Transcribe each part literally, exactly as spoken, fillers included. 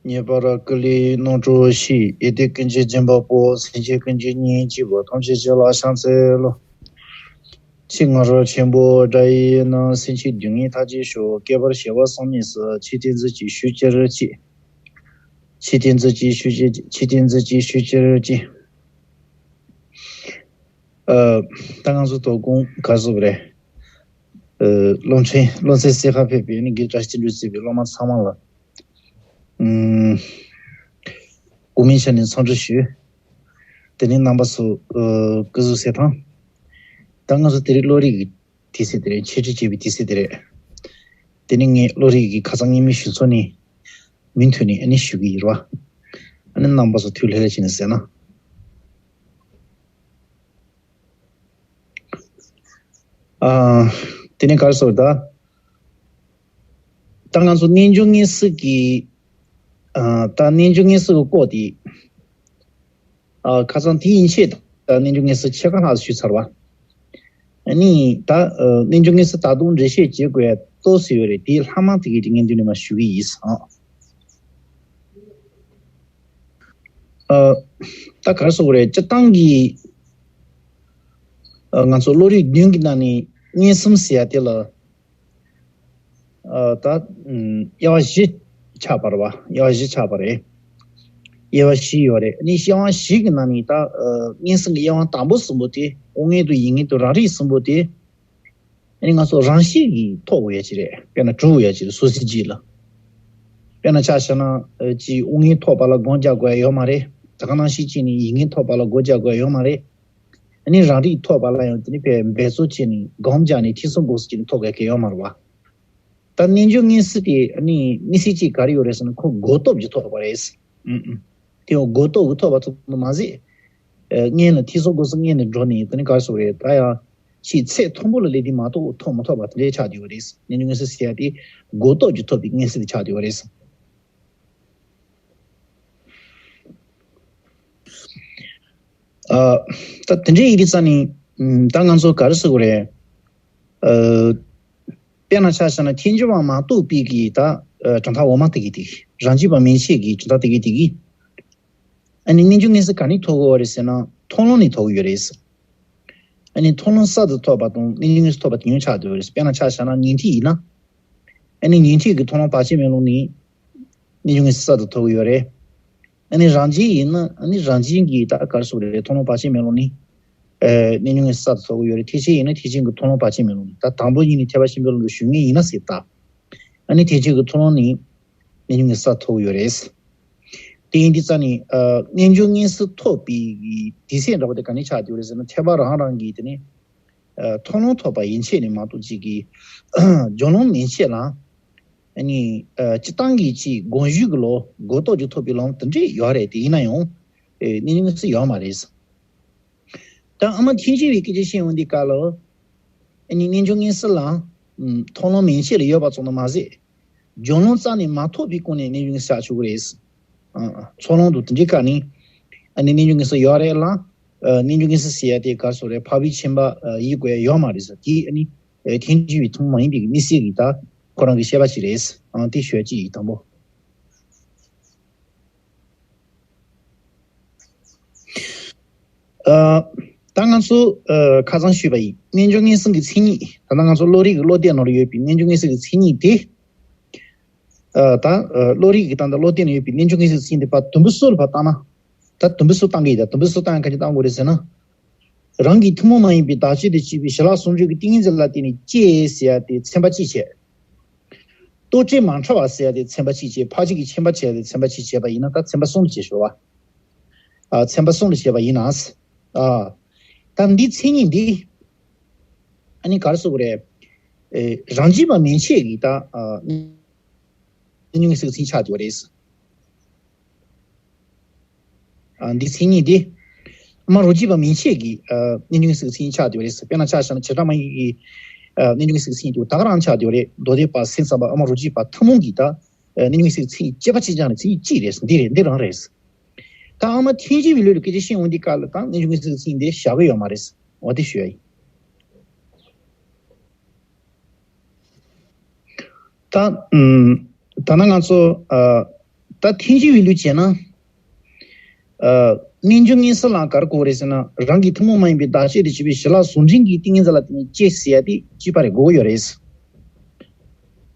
ངེས་པར་ཀུན་ལས་རྣམ་གྲོལ་ཤིག་ཡེ་དེ་ཀུན་གྱི་སྦྱིན་པ་པོ། སེམས་ཅན་ཀུན་གྱི་གཉེན་གཅིག་པུ། ཐམས་ཅད་སྤྱི་ལ་ཕྱག་འཚལ་ལོ། ཕྱི་ང་རོ་ཆེན་པོ་སྒྲ་ཡི་ནང་། སེམས་ཅན་སྡུག་བསྔལ་མཐའ་ཅན་ཤོག་སྐྱེ་བར་བྱ་བ་བསམ་མེད་སུ། ཆོས་ཐོས་ཚུལ་གྱིས་ཞུ་ཅི་རུ་ཅི། ཆོས་ཐོས་ཚུལ་གྱིས་ཞུ་ཅི། ཆོས་ཐོས་ཚུལ་གྱིས་ཞུ་ཅི་རུ་ཅི། ཨ། ད་ང་ཚོ་དོ་དགོང་ག་ཟུག་རེད། ཨ། སློབ་ཚན་སློབ་ཚན་གསན་ག་ཕེབས་པའི་ནི་དགེ་བཀྲ་ཤིས་འགྲོ་བརྩིས་པའི་སློབ་མ་ཚང་མ་ལ། ཨུམ། དགོང་མོའི་ཆ་ནས་འཚམས་འདྲི་ཞུ། དེ་ནས་རྣམ་པ་ཚོ། ཨ། སྐུ་གཟུགས་གསལ་ཐང་། ད་ང་ཚོ་དེ་རིང་བློ་རིག་གི་དུས་ཚོད་དེ་རེད། འཆད་ཁྲིད་བྱེད་པའི་དུས་ཚོད་དེ་རེད། དེ་ནས་ངས་བློ་རིག་གི་ཁ་སང་ངས་མི་ཞུ་ཚོ་ནས་མུ་མཐུད་ནས་ཨ་ནི་ཞུ་གི་ཡིན་ར། ཨ་ནི་རྣམ་པ་ཚོ་ཐུགས་ལྷོད་ལྷོད་བྱས་ནས་གསན་ན། ཨ། དེ་ནས་ག་རེ་ཟེར་ད། ད་ང་ཚོ་རྣལ་འབྱོར་མངོན་གསལ་གྱི། ཨ། ད་རྣལ་འབྱོར་མངོན་གསལ་གྱི་སྐོར་དེ། ཨ། ཁ་སང་དེ་ཡན་ཆད་ད་རྣལ་འབྱོར་མངོན་གསལ་ཕྱེད་ཀ་ལྷག་ཞུས་ཚར་བ། ཨ་ནི་ད། ཨ། རྣལ་འབྱོར་མངོན་གསལ་ད་དུང་འགྲེལ་བཤད་བྱེད་དགོས་ཡ་ཏོག་ཙམ་ཡོད་རེད། དེའི་ལྷག་མ་དེ་གའི་དེ་ངས་མདུན་ནས་མར་ཞུ་གི་ཡིན། ཨ། ཨ། ད་ག་རེ་ཟེར་དགོས་རེད། སྤྱིར་བཏང་གི། ཨ། ང་ཚོ་བློ་རིག་བདུན་གྱི་ནང་ནས་མངོན་སུམ་ཟེར་ཡ་དེ་ལ། ཨ། ད། ཨུམ། དབྱེ་བ་བཞི་ཆགས་པ་རེད་བ། དབྱེ་བ་བཞི་ཆགས་པ་རེད། དབྱེ་བ་བཞི་ཡོད་རེད། ཨ་ནི་དབྱེ་བ་བཞི་གི་ནང་ནས་ད། ཨ། མངོན་སུམ་གྱི་དབྱེ་བ་དང་པོ་གསུམ་པོ་དེ། དབང་མངོན་དང་ཡིད་མངོན་དང་རང་རིག་གསུམ་པོ་དེ། ཨ་ནི་ང་ཚོ་རང་བཞིན་གྱིས་ཐོབ་དགོས་ཡ་ཅིག་རེད། དཔེར་ན་གྲུབ་དགོས་ཡ་ཅིག་རེད། སོ་སོའི་རྗེས་ལ། དཔེར་ན་ཆ་བཞག་ན། ཨ། ཅིག་དབང་མངོན་ཐོབ་པ་ལ་སྒོམ་རྒྱག་དགོས་ཡ་ཡོད་མ་རེད། ད་ག་ནང་བཞིན་བྱས་ནས་ཡིད་མངོན་ཐོབ་པ་ལ་སྒོམ་རྒྱག་དགོས་ཡ་ཡོད་མ་རེད། ཨ་ནི་རང་རིག་ཐོབ་པ་ལ་ཡང་དེ་ནི་དཔེ་འབད་རྩོལ་བྱས་ནས་སྒོམ་རྒྱག་ནས་ཐེ་ཚོམ་འགོག་སེ་བྱས་ནས་ཐོབ་དགོས་ཡ་གང་ཡང་ཡོད་མ་རེད་བ། ད་རྣལ་འབྱོར་མངོན་གསལ་དེ་ཨ་ནི་དམིགས་བསལ་གཅིག་ག་རེ་ཡོད་རེད་ཟེར་ན། ཁོ་གོ་སྟོབས་ཀྱིས་ཐོབ་པ་རེད། ཨུམ་ཨུམ། དེ་ཡང་གོ་སྟོབས་ཀྱིས་ཐོབ་པ་ཐོབ་པ་མ་ཟད། ཨ། སྔོན་ལ་ཐེ་ཚོམ་འགོག་སེ་སྔོན་ལ་འགྲོ་ནས་དེ་ནི་ག་རེ་ཟེར་དགོས་རེད། ད་ཡང་ཅིག་ཚད་མཐོན་པོ་ལ་སླེབས་དུས་མ་གཏོགས་ཐོབ་མ་ཐོབ་པ་དེ་འདྲ་ཆགས་བསྡད་ཡོད་རེད། རྣལ་འབྱོར་མངོན་གསལ་ཟེར་ཡ་དེ་གོ་སྟོབས་ཀྱིས་ཐོབ་པའི་མངོན་གསལ་དེ་ཆགས་བསྡད་ཡོད་རེད། ཨ། ད་དེ་འདྲ་ཡིན་དུས་ཙང་ནི། ཨམ། ད་ང་ཚོ་ག་རེ་ཟེར་དགོས་རེད། ཨ། དཔེར་ན་ཆ་བཞག་ན་ཐལ་འགྱུར་བ་མ་གཏོགས་པའི་གི་ད། ཨ། གྲུབ་མཐའ་འོག་མ་དེ་གི་དེ། རང་རྒྱུད་པ་མན་ཆད་ཀྱི་གྲུབ་མཐའ་དེ་གི་དེ་གི། ཨ་ནི་རྣལ་འབྱོར་མངོན་གསལ་ག་ནས་ཐོབ་ཀྱི་ཡོད་རེད་ཟེར་ན། མཐོང་ལམ་ནས་ཐོབ་ཀྱི་ཡོད་རེད། ཨ་ནི་མཐོང་ལམ་གསར་དུ་ཐོབ་པ་དང་རྣལ་འབྱོར་མངོན་གསལ་ཐོབ་པ་དེ་གཉིས་ཆགས་བསྡད་ཡོད་རེད། དཔེར་ན་ཆ་བཞག་ན་ཉན་ཐོས་ཡིན་ན། ཨ་ནི་ཉན་ཐོས་ཀྱི་མཐོང་ལམ་བར་ཆད་མེད་ལམ་ནས་རྣལ་འབྱོར་མངོན་གསལ་གསར་དུ་ཐོབ་ཀྱི་ཡོད་རེད། ཨ་ནི་རང་རྒྱུད་ཡིན་ན། ཨ་ནི་རང་རྒྱུད་ཀྱི་ད་ག་རེ་ཟེར་དགོས་རེད། མཐོང་ལམ་བར་ཆད་མེད་ལམ་ནས། ཨ། རྣལ་འབྱོར་མངོན་གསལ་གསར་དུ་ཐོབ་ཀྱི་ཡོད་རེད། ཐེག་ཆེན་ཡིན་ན་ཐེག་ཆེན་གྱི་མཐོང་ལམ་བར་ཆད་མེད་ལམ་ནས། ད་དང་པོ་ཉིད་ནས་ཐེག་པ་ཆེན་པོའི་ལམ་དུ་ཞུགས་མཁན་ཡིན་ན་ཟེར་ད། ཨ་ནི་ཐེག་ཆེན་གྱི་མཐོང་ལམ་ནས་རྣལ་འབྱོར་མངོན་གསལ་ཐོབ་ཀྱི་ཡོད་རེད། དེ་ཡིན་དུས་ཙང་ནི། ཨ། རྣལ་འབྱོར་མངོན་གསལ་ཐོབ་པའི་དུས་ཚོད་འདྲ་པོ་དེ་ག་ནས་ཆགས་བསྡད་ཡོད་རེད་ཟེར་ན། ཐེག་པ་རང་རང་གི་དེ་ནི། ཨ། མཐོང་ལམ་ཐོབ་པ་ཡན་ཆད་ནས་མ་གཏོགས་ཅིག་གི་སྦྱོར་ལམ་མན་ཆད་ལ། ཨ་ནི། ཨ། སྤྱིར་བཏང་གི་ཅིག་སྒོམ་ཞུགས་ཀྱི་ལོ་གོ་རྟོགས་ཀྱི་ཐོབ་པའི་ལམ་དེ་འདྲས་ཡོད་རེད། དེ་ཡིན་ན་ཡང་། ཨེ། རྣལ་འབྱོར་མངོན་གསལ་ཡོད་མ་རེད། ད་ཨ་མ་ཐལ་འགྱུར་བའི་སྐད་ཆ་བཤད་ཡོང་དུས་སྐབས་ལ། ཨ་ནི་རྣལ་འབྱོར་མངོན་གསལ་ལ། ཨམ། མཐོང་ལམ་མན་ཆད་ལ་ཡོད་པ་ཙམ་དུ་མ་ཟད། སྦྱོར་ལམ་རྩ་ནས་མ་ཐོབ་པའི་སྒོ་ནས་རྣལ་འབྱོར་མངོན་གསལ་ཆགས་ཆོག་གི་རེད། ཨ། ཚོགས་ལམ་དུ་དེ་འདྲའི་སྐབས་ནི། ཨ་ནི་རྣལ་འབྱོར་མངོན་གསལ་ཡོད་རེད་ལ། ཨ། རྣལ་འབྱོར་མངོན་གསལ་ཟེར་ཡ་དེ་ག་རེ་ཟེར་དགོས་རེད། འཕགས་པའི་ཆོས་འབའ་ཡིན་དགོས་ཡ་ཡོད་མ་རེད་ཟེར། དེ་ཨ་ནི། ཨ། ཐལ་འགྱུར་བའི་ཐུན་མོང་མ་ཡིན་པའི་དམིགས་བསལ་གྱི་ད་ཁོ་རང་གི་བཤད་པ་ཞིག་རེད། ཨ། དེ་ཞུ་ཡ་གཅིག་ཡིན། དང་པོ། ཨ། ད་ང་ཚོ། ཨ། ཁ་སང་ཞུས་པ་ཡིན། རྣལ་འབྱོར་མངོན་གསལ་གྱི་མཚན་ཉིད། ད་ལྟ་ང་ཚོ་བློ་རིག་གི་བློ་གཏད་ནང་ལ་ཡོད་པའི་རྣལ་འབྱོར་མངོན་གསལ་གྱི་མཚན་ཉིད་དེ། ཨ། ད། ཨ། བློ་རིག་གི་ད་ལྟ་བློ་གཏད་ནང་ཡོད་པའི་རྣལ་འབྱོར་མངོན་གསལ་གྱི་མཚན་ཉིད་དེ་ཕར་དུམ་བུ་སོ་ལ་ཕར་བཏང་ན། ད་དུམ་བུ་སོ་བཏང་གི་ཡིན། ད་དུམ་བུ་སོ་བཏང་ཡང་ག་ཅི་བཏང་དགོས་རེད་ཟེར་ན། རང་གི་ཐུན་མོང་མ་ཡིན་པའི་བདག་རྐྱེན་དང་བཅས་པའི་ཞི་ལྷག་ཟུང་འཇུག་གི་ཏིང་ངེ་འཛིན་ལ་བརྟེན་ནས་སྐྱེ་ཟེར་ཡ་དེ་ཚན་པ་གཅིག་བྱས། རྟོག་བཅས་མ་འཁྲུལ་བ་ཟེར་ཡ་དེ་ཚན་པ་གཅིག་བྱས། འཕགས་བྱེད་ཀྱི་ཁྱད་པར་བྱས་ཡ་དེ་ཚན་པ་གཅིག་བྱས་པ་ཡིན་ན། ད་ཚན་པ་གསུམ་ལ་བྱས་ཞོག་པ། ཨ། ཚན་པ་གསུམ་ལ་བྱས་པ་ཡིན་ན། ཨ། ད་འདི་མཚན་ཉིད་འདི། ཨ་ནི་ག་རེ་ཟེར་དགོས་རེད། ཨེ། རང་རྒྱུད་པ་མན་ཆད་ཀྱི་ད། ཨ། རྣལ་འབྱོར་མངོན་གསལ་གྱི་མཚན་ཉིད་ཆགས་བསྡད་པ་རེད། ཨ། འདི་མཚན་ཉིད་འདི། ཨ་མ་རོ་གཅིག་པ་མན་ཆད་ཀྱི། ཨ། རྣལ་འབྱོར་མངོན་གསལ་གྱི་མཚན་ཉིད་ཆགས་བསྡད་པ་རེད། དཔེར་ན་ཆ་བཞག་ན་བྱེ་བྲག་སྨྲ་བའི་གི། ཨ། རྣལ་འབྱོར་མངོན་གསལ་གྱི་མཚན་ཉིད་དེ་ད་ག་རང་ཆགས་བསྡད་པ་རེད། མདོ་སྡེ་པ་སེམས་ཙམ་པ་ཨ་མ་རོ་གཅིག་པ་ཐུན་མོང་གི་ད། ཨ། རྣལ་འབྱོར་མངོན་གསལ་གྱི་མཚན་ཉིད་གཅིག་པ་གཅིག་རྐྱང་རེད། མཚན་ཉིད་གཅིག་རེད། འདི་རེད། འདི་རང་རེད། ད་ཨ་མ་ཐལ་འགྱུར་བའི་ལུགས་ལ་སྐད་ཆ་བཤད་འོང་དུས་སྐབས་ལ། ད་རྣལ་འབྱོར་མངོན་གསལ་གྱི་མཚན་ཉིད་འདི་བཞག་གི་ཡོད་མ་རེད། འོ་དེ་ཞུ་ཡ་ཡིན། ད། ཨུམ། ད་ནང་ང་ཚོ། ཨ། ད་ཐེངས་གཅིག་བའི་ལུགས་བྱས་ན། ཨ། རྣལ་འབྱོར་མངོན་གསལ་ལ་ག་རེ་གོ་རེད་ཟེར་ན། རང་གི་ཐུན་མོང་མ་ཡིན་པའི་བདག་ཆོས་དེ་ཆོས་པའི་ཞི་ལ་ཟུང་འབྲེལ་གྱི་ཏིང་ངེ་འཛིན་ལ་བརྟེན་ནས་སྐྱེ་ཟེར་ཡ་དེ་གཅིག་པ་རེད། དགོས་ཡོད་རེད།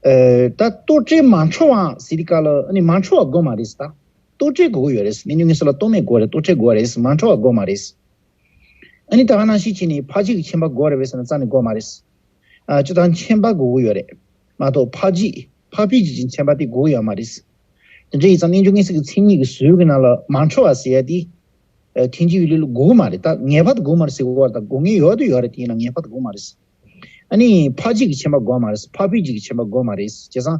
ཨ། ད་རྟོག་བྲལ་མ་འཕྲོ་བ་ཟེར་དུས་སྐབས་ལ་ཨ་ནི་མ་འཕྲོ་བ་དགོས་མ་རེད། ད་རྟོག་བྲལ་དགོས་ཡོད་རེད། རྣལ་འབྱོར་མངོན་གསལ་ལ་རྟོག་མེད་དགོས་རེད། རྟོག་བྲལ་དགོས་རེད། མ་འཕྲོ་བ་དགོས་མ་རེད། ཨ་ནི་ད་ག་ནང་བཞིན་བྱས་ནས་འཕགས་རྒྱུད་ཀྱི་མཁྱེན་པ་དགོས་རེད་པས་ཟེར་ན་རྩ་ནས་དགོས་མ་རེད། ཨ། སྤྱིར་བཏང་མཁྱེན་པ་དགོས་ཀྱི་ཡོད་རེད་མ་གཏོགས་འཕགས་རྒྱུད་འཕགས་པའི་རྒྱུད་ཀྱི་མཁྱེན་པ་དེ་དགོས་ཀྱི་ཡོད་མ་རེད། དེ་འདྲ་ཡིན་ཙང་རྣལ་འབྱོར་མངོན་གསལ་གྱི་མཚན་ཉིད་ཀྱི་ཟུར་གྱི་ནང་ལ་མ་འཕྲོ་བ་ཟེར་ཡ་དེ། ཨ། ཐེངས་གཅིག་བའི་ལུགས་ལ་དགོས་ཀྱི་མ་རེད། ད་ངེས་པར་དུ་དགོས་མ་རེད་ཟེར་དགོས་པ་རེད། ད་དགོས་ངེས་ཡོད་དུ་ཡོད་རེད། དེ་ཡིན་ན་ངེས་པར་དུ་དགོས་མ་རེད། ཨ་ནི་འཕགས་རྒྱུད་ཀྱི་མཁྱེན་པ་དགོས་མ་རེད། འཕགས་པའི་རྒྱུད་ཀྱི་མཁྱེན་པ་དགོས་མ་རེད། བྱས་ཙང་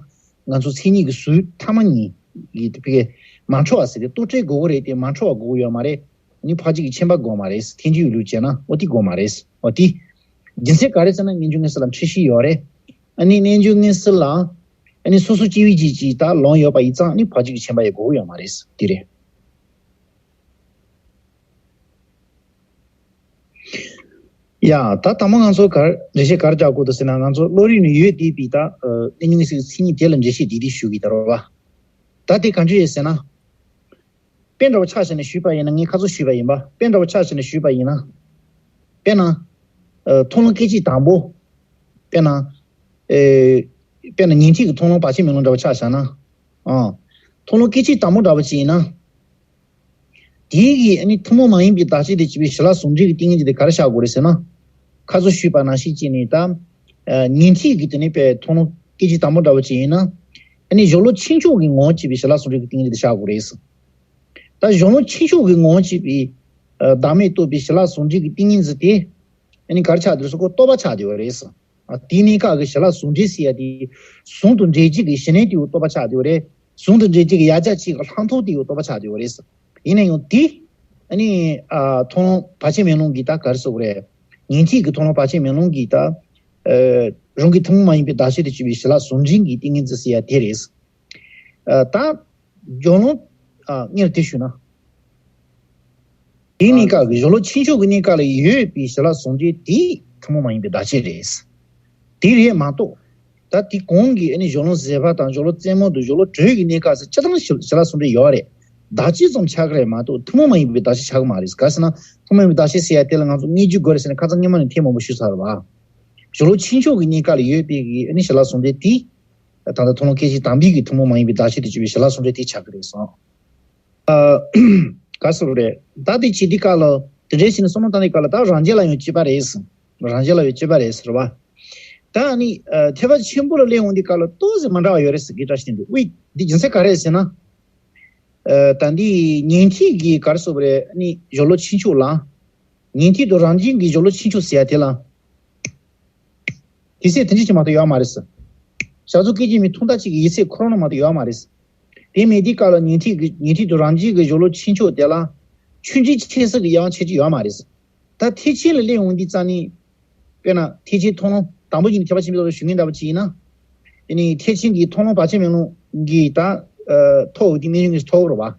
ང་ཚོ་མཚན་ཉིད་ཀྱི་ཟུར་ཐ་མ་གཉིས་ཀྱི་དེ་ཕ་གི་མ་འཕྲོ་བ་ཟེར་ཏེ་རྟོག་བྲལ་དགོས་ཀྱི་རེད་དེ་མ་འཕྲོ་བ་དགོས་ཀྱི་ཡོད་མ་རེད། ཨ་ནི་འཕགས་རྒྱུད་ཀྱི་མཁྱེན་པ་དགོས་མ་རེད། ཐེངས་གཅིག་བའི་ལུགས་བྱས་ན་འོ་དེ་དགོས་མ་རེད། འོ་དེ། རྒྱུ་མཚན་ག་རེ་ཟེར་ན་རྣལ་འབྱོར་མངོན་གསལ་ལ་འཁྲུལ་གཞི་ཡོད་རེད། ཨ་ནི་རྣལ་འབྱོར་མངོན་གསལ་ལ་ཨ་ནི་སོ་སོ་སྐྱེ་བོའི་རྒྱུད་ཀྱི་ད་ལོང་ཡོད་པ་ཡིན་ཙང་ཨ་ནི་འཕགས་རྒྱུད་ཀྱི་མཁྱེན་པ་ཡང་དགོས་ཀྱི་ཡོད་མ་རེད། དེ་རེད། ཡ། ད་དང་པོ་ང་ཚོ་ག་རེ་འགྲེལ་བཤད་ག་རེ་རྒྱག་དགོས་འདུག་ཟེར་ན། ང་ཚོ་བློ་རིག་ནས་ཡོད་བསྡད་པའི་ད་ཨ་རྣལ་འབྱོར་མངོན་གསལ་གྱི་མཚན་ཉིད་དེ་ལ་འགྲེལ་བཤད་འདི་འདི་ཞུ་གི་ད་རོ་བ། ད་དེ་ག་འདྲ་ཡོད་ཟེར་ན། དཔེ་འདྲ་བོ་ཆ་བཞག་ནས་ཞུས་པ་ཡིན་ན། ངས་ཁ་སང་ཞུས་པ་ཡིན་པ། དཔེ་འདྲ་བོ་ཆ་བཞག་ནས་ཞུས་པ་ཡིན་ན། དཔེར་ན། ཨ། མཐོང་ལམ་སྐད་ཅིག་དང་པོ། དཔེར་ན། ཨེ། དཔེར་ན་ཉན་ཐོས་ཀྱི་མཐོང་ལམ་བར་ཆད་མེད་ལམ་འདྲ་བོ་ཆ་བཞག་ན། ཨ། མཐོང་ལམ་སྐད་ཅིག་དང་པོ་འདྲ་བོ་ཅིག་ཡིན་ན། དེའི་གི་ཨ་ནི་ཐུན་མོང་མ་ཡིན་པའི་བདག་ཆོས་དེ་ཆོས་པའི་ཞི་ལ་ཟུང་འབྲེལ་གྱི་ཏིང་ངེ་འཛིན་དེ་ག་རེ་བཞག་དགོས་རེད་ཟེར་ན། ཁ་སང་ཞུས་པ་ནང་བཞིན་བྱས་ནས་ད། ཨ། ཉན་ཐོས་ཀྱི་དེ་ནི་དཔེ་མཐོང་ལམ་སྐད་ཅིག་དང་པོ་འདྲ་བོ་ཅིག་ཡིན་ན། ཨ་ནི་གཞན་ལུགས་ཆོས་མཆོག་གི་ངོ་བོ་བྱས་པའི་ཞི་ལ་ཟུང་འབྲེལ་གྱི་ཏིང་ངེ་འཛིན་དེ་བཞག་དགོས་རེད། ད་གཞན་ལུགས་ཆོས་མཆོག་གི་ངོ་བོ་བྱས་པའི། ཨ། བདག་མེད་རྟོགས་པའི་ཞི་ལ་ཟུང་འབྲེལ་གྱི་ཏིང་ངེ་འཛིན་དེ། ཨ་ནི་ག་རེ་ཆགས་བསྡད་ཡོད་རེད་ཟེར་ན་རྟོག་པ་ཆགས་བསྡད་ཡོད་རེད། ཨ། དེའི་གནས་སྐབས་ཀྱི་ཞི་ལ་ཟུང་འབྲེལ་ཟེར་ཡ་དེ། ཟུང་དུ་འབྲེལ་བྱེད་ཀྱི་གཞི་གནས་དེ་རྟོག་པ་ཆགས་བསྡད་ཡོད་རེད། ཟུང་དུ་འབྲེལ་བྱེད་ཀྱི་ཡ་གྱལ་ཅིག་གི་ལྷག་མཐོང་དེ་ཡང་རྟོག་པ་ཆགས་བསྡད་ཡོད་རེད། ཡིན་ན་ཡང་དེ། ཨ་ནི། ཨ། མཐོང་ལམ་བར་ཆད་མེད་ལམ་གྱི་ད་ག་རེ་ཟེར་དགོས་རེད། ཉན་ཐོས་ཀྱི་མཐོང་ལམ་བར་ཆད་མེད་ལམ་གྱི་ད། ཨ། རང་གི་ཐུན་མོང་མ་ཡིན་པའི་བདག་ཆོས་དེ་ཆོས་པའི་ཞི་ལ་ཟུང་འབྲེལ་གྱི་ཏིང་ངེ་འཛིན་ཟེར་ཡ་དེ་རེད། ཨ། ད། གཞན་ལུགས། ཨ། སྔོན་ལ་དེ་ཞུས་ན། དེའི་གནས་སྐབས་ཀྱི་གཞན་ལུགས་ཆོས་མཆོག་གི་གནས་སྐབས་ལ་ཡོད་པའི་ཞི་ལ་ཟུང་འབྲེལ་དེ་ཐུན་མོང་མ་ཡིན་པའི་བདག་ཆོས་རེད། དེ་རེད་མ་གཏོགས། ད་དེ་གོང་གི་ཨ་ནི་གཞན་ལུགས་ཟད་པ་དང་གཞན་ལུགས་རྩེ་མོ་དང་གཞན་ལུགས་དྲོད་ཀྱི་གནས་སྐབས་སུ་སྤྱིར་བཏང་ཞི་ཞི་ལ་ཟུང་འབྲེལ་ཡོད་རེད། བདག་ཆོས་ཙམ་ཆགས་ཀྱི་རེད་མ་གཏོགས་ཐུན་མོང་མ་ཡིན་པའི་བདག་ཆོས་ཆགས་ཀྱི་མ་རེད། ག་རེ་ཟེར་ན་ཐུན་མོང་མ་ཡིན་པའི་བདག་ཆོས་ཟེར་ཡ་དེ་ལ་ང་ཚོ་སྔོན་འཇུག་དགོས་རེད་ཟེར་ནས་ཁ་སང་སྔོན་མ་ནས་ཐེངས་མང་པོ་ཞུས་ཚར་བ། གཞན་ལུགས་ཆོས་མཆོག་གི་གནས་སྐབས་ལ་ཡོད་པའི་གི་ཨ་ནི་ཞི་ལ་ཟུང་འབྲེལ་དེ། ད་ལྟ་མཐོང་ལམ་སྐད་ཅིག་དང་པོའི་གི་ཐུན་མོང་མ་ཡིན་པའི་བདག་ཆོས་དེ་ཆོས་པའི་ཞི་ལ་ཟུང་འབྲེལ་དེ་ཆགས་ཀྱི་རེད་སོང་། ཨ། ག་རེ་ཟེར་དགོས་རེད། ད་དེ་བྱེད་དུས་སྐབས་ལ་དེ་འདྲའི་བྱས་ནས་བསམ་བློ་བཏང་དུས་སྐབས་ལ་ད་རང་རྒྱལ་ལ་ཡང་གཅིག་པ་རེད། རང་རྒྱལ་ལ་ཡང་གཅིག་པ་རེད་ཟེར་བ། ད་ནི། ཨ། ཐེག་པ་ཆེན་པོ་ལ་སླེབས་འོང་དུས་སྐབས་ལ་ཏོག་ཙམ་མ་འདྲ་བ་ཡོད་རེད་ཟེར་གི་འདྲ་ཞིག་འདུག་དབུས་འདི་རྒྱུ་མཚན་ག་རེ་ཟེར་ན། ཨ། ད་འདི་ཉན་ཐོས་ཀྱི་ག་རེ་ཟེར་དགོས་རེད། ནི་གཞན་ལུགས་ཆོས་མཆོག་ལ། ཉན་ཐོས་དང་རང་རྒྱལ་གྱི་གཞན་ལུགས་ཆོས་མཆོག་ཟེར་ཡ་དེ་ལ། དེ་ཚེ་དེ་འདྲ་ཅིག་མ་གཏོགས་ཡོད་མ་རེད། བྱ་རྫོགས་སྐད་ཅིག་མའི་ཐོག་མཐའ་གཅིག་གི་ཡེ་ཚད་ཁོ་རང་ལ་མ་གཏོགས་ཡོད་མ་རེད། དེ་མེད་དུས་སྐབས་ལ་ཉན་ཐོས་ཀྱི་ཉན་ཐོས་དང་རང་རྒྱལ་གྱི་གཞན་ལུགས་ཆོས་མཆོག་དེ་ལ་ཆོས་འབྲེལ་ཆད་ས་གི་དབྱེ་བ་ཕྱེ་རྒྱུ་ཡོད་མ་རེད། ད་ཐེག་ཆེན་ལ་སླེབས་འོང་དུས་ཙང་ནི། དཔེར་ན་ཐེག་ཆེན་མཐོང་ལམ་དང་པོ་ཡིན་ན་ཐེག་པ་ཆེན་པོའི་ཐོག་ལ་ཞུ་མཁན་འདྲ་པོ་ཅིག་ཡིན་ན། དེ་ནི་ཐེག་ཆེན་གྱི་མཐོང་ལམ་བར་ཆད་མེད་ལམ་གྱི་ད། ཨ། ཐོབ་འོང་དུས་རྣལ་འབྱོར་མངོན་གསལ་ཐོབ་རེད་བ།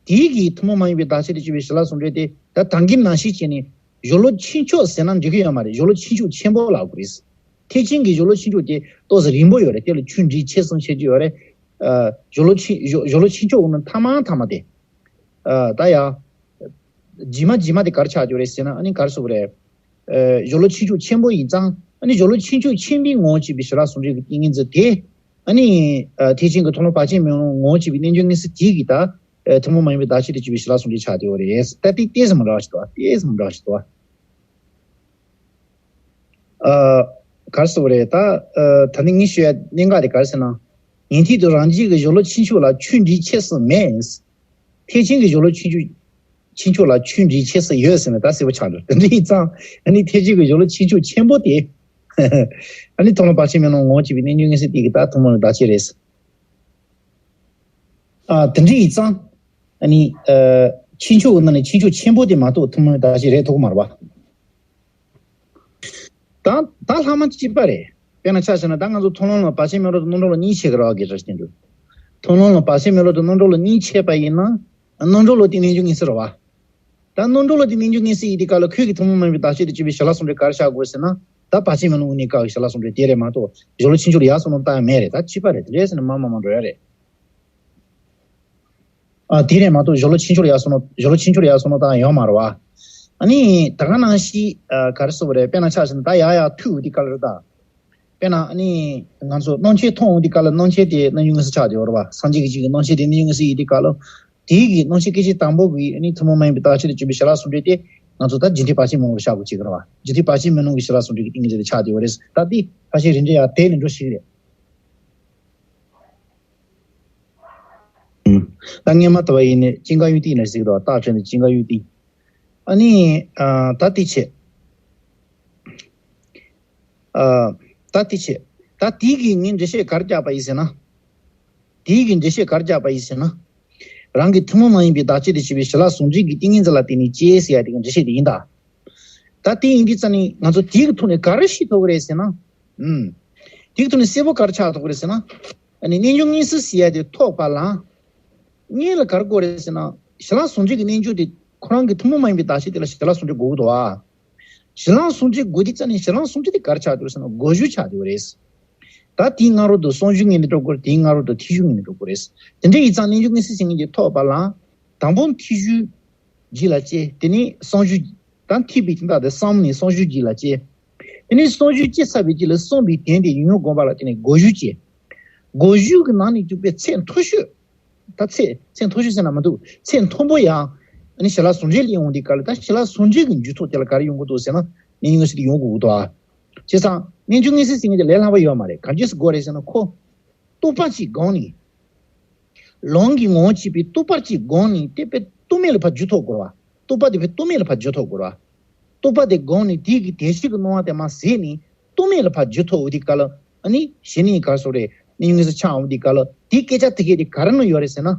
དེའི་གི་ཐུན་མོང་མ་ཡིན་པའི་བདག་ཆོས་དེ་ཆོས་པའི་ཞི་ལ་ཟུང་འབྲེལ་དེ་ད་ད་གིན་ནང་བཞིན་བྱས་ནས་གཞན་ལུགས་ཆོས་མཆོག་ཟེར་ན་འགྲིག་གི་ཡོད་མ་རེད། གཞན་ལུགས་ཆོས་མཆོག་ཆེན་པོ་ལབ་དགོས་རེད། ཐེག་ཆེན་གྱི་གཞན་ལུགས་ཆོས་མཆོག་དེ་ཏོག་ཙམ་རིང་པོ་ཡོད་རེད། དེ་ལ་ཆོས་འབྲེལ་ཆད་སོང་བཤད་ཀྱི་ཡོད་རེད། ཨ། གཞན་ལུགས་ཆོས་གཞན་གཞན་ལུགས་ཆོས་མཆོག་འོ་ན་ཐ་མ་ཐ་མ་དེ། ཨ། ད་ཡ། རྗེས་མ་རྗེས་མ་དེ་ག་རེ་ཆགས་ཀྱི་ཡོད་རེད་ཟེར་ན་ཨ་ནི་ག་རེ་ཟེར་དགོས་རེད། ཨ། གཞན་ལུགས་ཆོས་མཆོག་ཆེན་པོ་ཡིན་ཙང་ཨ་ནི་གཞན་ལུགས་ཆོས་མཆོག་ཆེན་པོའི་ངོ་བོ་བྱས་པའི་ཞི་ལ་ཟུང་འབྲེལ་གྱི་ཏིང་ངེ་འཛིན་དེ། ཨ་ནི། ཨ། ཐེག་ཆེན་གྱི་མཐོང་ལམ་བར་ཆད་མེད་ལམ་ངོ་བོ་བྱས་པའི་རྣལ་འབྱོར་མངོན་གསལ་དེ་གི་ད། ཨ། ཐུན་མོང་མ་ཡིན་པའི་བདག་ཆོས་དེ་ཆོས་པའི་ཞི་ལ་ཟུང་འབྲེལ་ཆགས་བསྡད་ཡོད་རེད། ད་དེ་ཏོག་ཙམ་མི་འདྲ་བ་ཞིག་འདུག་ཏོག་ཙམ་མི་འདྲ་བ་ཞིག་འདུག་ཨ། ག་རེ་ཟེར་དགོས་རེད་ད། ཨ། ད་ནི་ངས་ཞུ་ཡ་གནད་འགག་དེ་ག་རེ་ཟེར་ན། ཉན་ཐོས་དང་རང་རྒྱལ་གྱི་གཞན་ལུགས་ཆོས་མཆོག་ལ་ཆོས་འབྲེལ་ཆད་ས་མེད། ཐེག་ཆེན་གྱི་གཞན་ལུགས་ཆོས་མཆོག་ཆོས་མཆོག་ལ་ཆོས་འབྲེལ་ཆད་ས་ཡོད་ཟེར་ན་ད་གསལ་པོ་ཆགས་འདུག་དེ་འདྲ་ཡིན་ཙང་ཨ་ནི་ཐེག་ཆེན་གྱི་གཞན་ལུགས་ཆོས་མཆོག་ཆེན་པོ་དེ། ཨ་ནི་མཐོང་ལམ་བར་ཆད་མེད་ལམ་ངོ་བོ་བྱས་པའི་རྣལ་འབྱོར་མངོན་གསལ་དེ་གི་ད་ཐུན་མོང་བའི་བདག་ཆོས་རེད། ཨ། དེ་འདྲ་ཡིན་ཙང་། ཨ་ནི། ཨ། ཆོས་མཆོག་གི་ནང་ནས་ཆོས་མཆོག་ཆེན་པོ་དེ་མ་གཏོགས་ཐུན་མོང་བའི་བདག་ཆོས་རེད་ཐུབ་ཀྱི་མ་རེད་པ། ད་ད་ལྷག་མ་གཅིག་པ་རེད། དཔེར་ན་ཆ་བཞག་ན་ད་ང་ཚོ་མཐོང་ལམ་ལ་བར་ཆད་མེད་ལམ་དང་རྣམ་གྲོལ་ལ་གཉིས་ཕྱེ་གི་རེད་བ་གི་རེད་ཟེར་གྱི་འདུག་མཐོང་ལམ་ལ་བར་ཆད་མེད་ལམ་དང་རྣམ་གྲོལ་ལ་གཉིས་ཕྱེ་བ་ཡིན་ན། རྣམ་གྲོལ་ལ་དེ་རྣལ་འབྱོར་མངོན་གསལ་རེད་བ། ད་རྣམ་གྲོལ་ལ་དེ་རྣལ་འབྱོར་མངོན་གསལ་ཡིན་དུས་སྐབས་ལ་ཁོས་ཀྱི་ཐུན་མོང་མ་ཡིན་པའི་བདག་ཆོས་དེ་ཆོས་པའི་ཞི་ལ་ཟུང་འབྲེལ་ག་རེ་བཞག་དགོས་ཟེར་ན། ད་བར་ཆད་མེད་ལམ་དངོས་གནས་སྐབས་ཀྱི་ཞི་ལ་ཟུང་འབྲེལ་དེ་རེད་མ་གཏོགས་གཞན་ལུགས་ཆོས་མཆོག་ལ་ཡར་སོང་ལམ་བཏང་ཡ་མེད་རེད། ད་གཅིག་པ་རེད། དེ་འདྲ་ཟེར་ནས་མར་མར་མར་འགྲོ་ཡ་རེད། ཨ་དེ་རེད་མ་གཏོགས་ཞོ་ལོ་ཆེ་འབྱོར་ཡག་སོང་ནོ་ཞོ་ལོ་ཆེ་འབྱོར་ཡག་སོང་ནོ་ད་ཡོད་མ་རེད་བ། ཨ་ནི་ད་ག་ནང་བཞིན་ཨ་ག་རེ་ཟེར་དགོས་རེད། དཔེར་ན་ཆ་བཞག་ན་ད་ཡག་ཡག་ཐུག་འོང་དུས་སྐབས་ལ་རེད་ད། དཔེར་ན་ཨ་ནི་ང་ཚོ་སྣང་མཆེད་མཐོང་འོང་དུས་སྐབས་ལ་སྣང་མཆེད་དེ་རྣམ་འགྱུར་དངོས་སུ་ཆགས་བསྡད་ཡོད་རེད་བ། སངས་རྒྱས་ཀྱི་ཆོས་ཀྱི་སྣང་མཆེད་དེ་རྣམ་འགྱུར་དངོས་སུ་ཡིན་དུས་སྐབས་ལ། དེའི་གི་སྣང་མཆེད་སྐད་ཅིག་དང་པོ་གི་ཨ་ནི་ཐུན་མོང་མ་ཡིན་པའི་བརྟག་དཔྱད་དང་བཅས་པའི་ཞི་ལྷག་ཟུང་འབྲེལ་དེ་ང་ཚོ་ད་རྒྱུ་མཐུན་བར་ཆད་མི་སྣང་གི་ཤ་ཁུ་ཅིག་རེད་བ། རྒྱུ་མཐུན་བར་ཆད་མི་སྣང་གི་ཞི་ལྷག་ཟུང་འབྲེལ་གྱི་ཏིང་ངེ་འཛིན་དེ་ཆགས་བསྡད་ཡོད་རེད། ད་དེ་ཕལ་ཆེར་རིན་བྲལ་ཡག་དེ་ལས་འགྲོ་ཞིག་རེད། ཨུམ། ད་སྔོན་མ་ལྟ་བུ་ཡིན་ནའི་ཅིང་ཀ་ཡུ་ཏི་ནས་གཟིགས་དང་རྟགས་ཆོས་ནི་ཅིང་ཀ་ཡུ་ཏི། ཨ་ནི་ཨ་ད་དེ་བྱས། ཨ་ད་དེ་བྱས། ད་དེའི་གི་ངས་འགྲེལ་བཤད་ག་རེ་རྒྱག་པ་ཡིན་ཟེར་ན། དེའི་གི་འགྲེལ་བཤད་ག་རེ་རྒྱག་པ་ཡིན་ཟེར་ན། རང་གི་ཐུན་མོང་མ་ཡིན་པའི་བརྟག་དཔྱད་དང་བཅས་པའི་ཞི་ལྷག་ཟུང་འབྲེལ་གྱི་ཏིང་ངེ་འཛིན་ལ་བརྟེན་ནས་སྐྱེ་ཟེར་ཡ་དེ་གི་འགྲེལ་བཤད་དེ་ཡིན་ད། ད་དེ་ཡིན་དུས་ཙང་ནི་ང་ཚོ་དེའི་གི་ཐོག་ནས་ག་རེ་ཤེས་ཐུབ་ཀྱི་རེད་ཟེར་ན། ཨུམ། དེའི་ཐོག་ནས་གསལ་པོ་ག་རེ་ཆགས་ཐུབ་ཀྱི་རེད་ཟེར་ན། ཨ་ནི་རྣལ་འབྱོར་མངོན་སུམ་ཟེར་ཡ་དེ་ཐོབ་པ་ལ། སྔོན་ལ་ག་རེ་དགོས་རེད་ཟེར་ན། ཞི་ལྷག་ཟུང་འབྲེལ་གྱི་རྣལ་འབྱོར་དེ་ཁོ་རང་གི་ཐུན་མོང་མ་ཡིན་པའི་བརྟག་དཔྱད་དེ་ལ་ཞི་ལྷག་ཟུང་འབྲེལ་དགོས་ཀྱི་འདུག་བ། ཞི་ལྷག་ཟུང་འབྲེལ་དགོས་དུས་ཙང་ནི་ཞི་ལྷག་ཟུང་འབྲེལ་དེ་ག་རེ་ཆགས་འདུག་ཟེར་ན་སྒོ་གཞུག་ཆགས་འདུག་རེད། ད་དེའི་སྔ་རོལ་དུ་གསང་གཞུག་ངེས་ནས་འགྲོ་དགོས་རེད། དེའི་སྔ་རོལ་དུ་ཐེག་གཞུག་ངེས་ནས་འགྲོ་དགོས་རེད། དེ་འདྲ་ཡིན་ཙང་རྣལ་འབྱོར་མངོན་སུམ་ཟེར་མཁན་དེ་ཐོབ་པ་ལ། དང་པོ་ཐེག་གཞུག་རྗེས་ལ་སྐྱེ། དེ་ནས་གསང་གཞུག་ད་ཐེག་པའི་དོན་དག་དེ་གསུམ་ནས་གསང་གཞུག་རྗེས་ལ་སྐྱེ། དེ་ནས་གསང་གཞུག་སྐྱེས་ཚར་བའི་རྗེས་ལ་གསུངས་པའི་དོན་དེ་ཡུན་རིང་བསྒོམ་པ་ལ་བརྟེན་ནས་སྒོ་གཞུག་སྐྱེ། སྒོ་གཞུག་གི་ནང་ནས་གྲུབ་པའི་ཚད་མཐོ་ཤོས། ད་ཚད་ཚད་མཐོ་ཤོས་ཟེར་ན་མི་འདུག་ཚད་མཐོན་པོ་ཡང་ཨ་ནི་ཞི་ལྷག་ཟུང་འབྲེལ་ལ་ཡོང་དུས་སྐབས་ལ། ད་ཞི་ལྷག་ཟུང་འབྲེལ་གྱི་མཇུག་ཐོགས་དེ་ལ་ག་རེ་ཡོང་གི་འདུག་ཟེར་ན་རྣལ་འབྱོར་མངོན་སུམ་དེ་ཡོང་དགོས་ཀྱི་འདུག་ཨ། བྱས་ཙང་རྣལ་འབྱོར་མངོན་སུམ་ཟེར་མཁན་དེ་ལས་སླ་པོ་ཡོད་མ་རེད། ག་འདྲས་སེ་དགོས་རེད་ཟེར་ན། ཁོ་རྟོག་པ་གཅིག་སྒོམ་ནས། ལམ་གྱི་ངོ་བོ་གཅིག་པའི་རྟོག་པ་གཅིག་སྒོམ་ནས་དེ་དཔེ་རྟོག་མེད་ལ་ཕར་འཇུག་ཐུབ་དགོས་རེད་བ། རྟོག་པ་དེ་དཔེ་རྟོག་མེད་ལ་ཕར་འཇུག་ཐུབ་དགོས་རེད་བ། རྟོག་པ་དེ་སྒོམ་ནས་དེ་གི་དེ་བཞིན་གྱི་སྣང་བ་དེ་མར་ཟད་ནས་རྟོག་མེད་ལ་ཕར་འཇུག་ཐུབ་འོང་དུས་སྐབས་ལ། ཨ་ནི་གཞི་ནས་ག་རེ་ཟེར་དགོས་རེད། རྣལ་འབྱོར་མངོན་སུམ་ཆགས་འོང་དུས་སྐབས་ལ། དེའི་སྐད་ཆ་དེ་གས་དེ་ག་རེ་ནང་ཡོད་རེད་ཟེར་ན།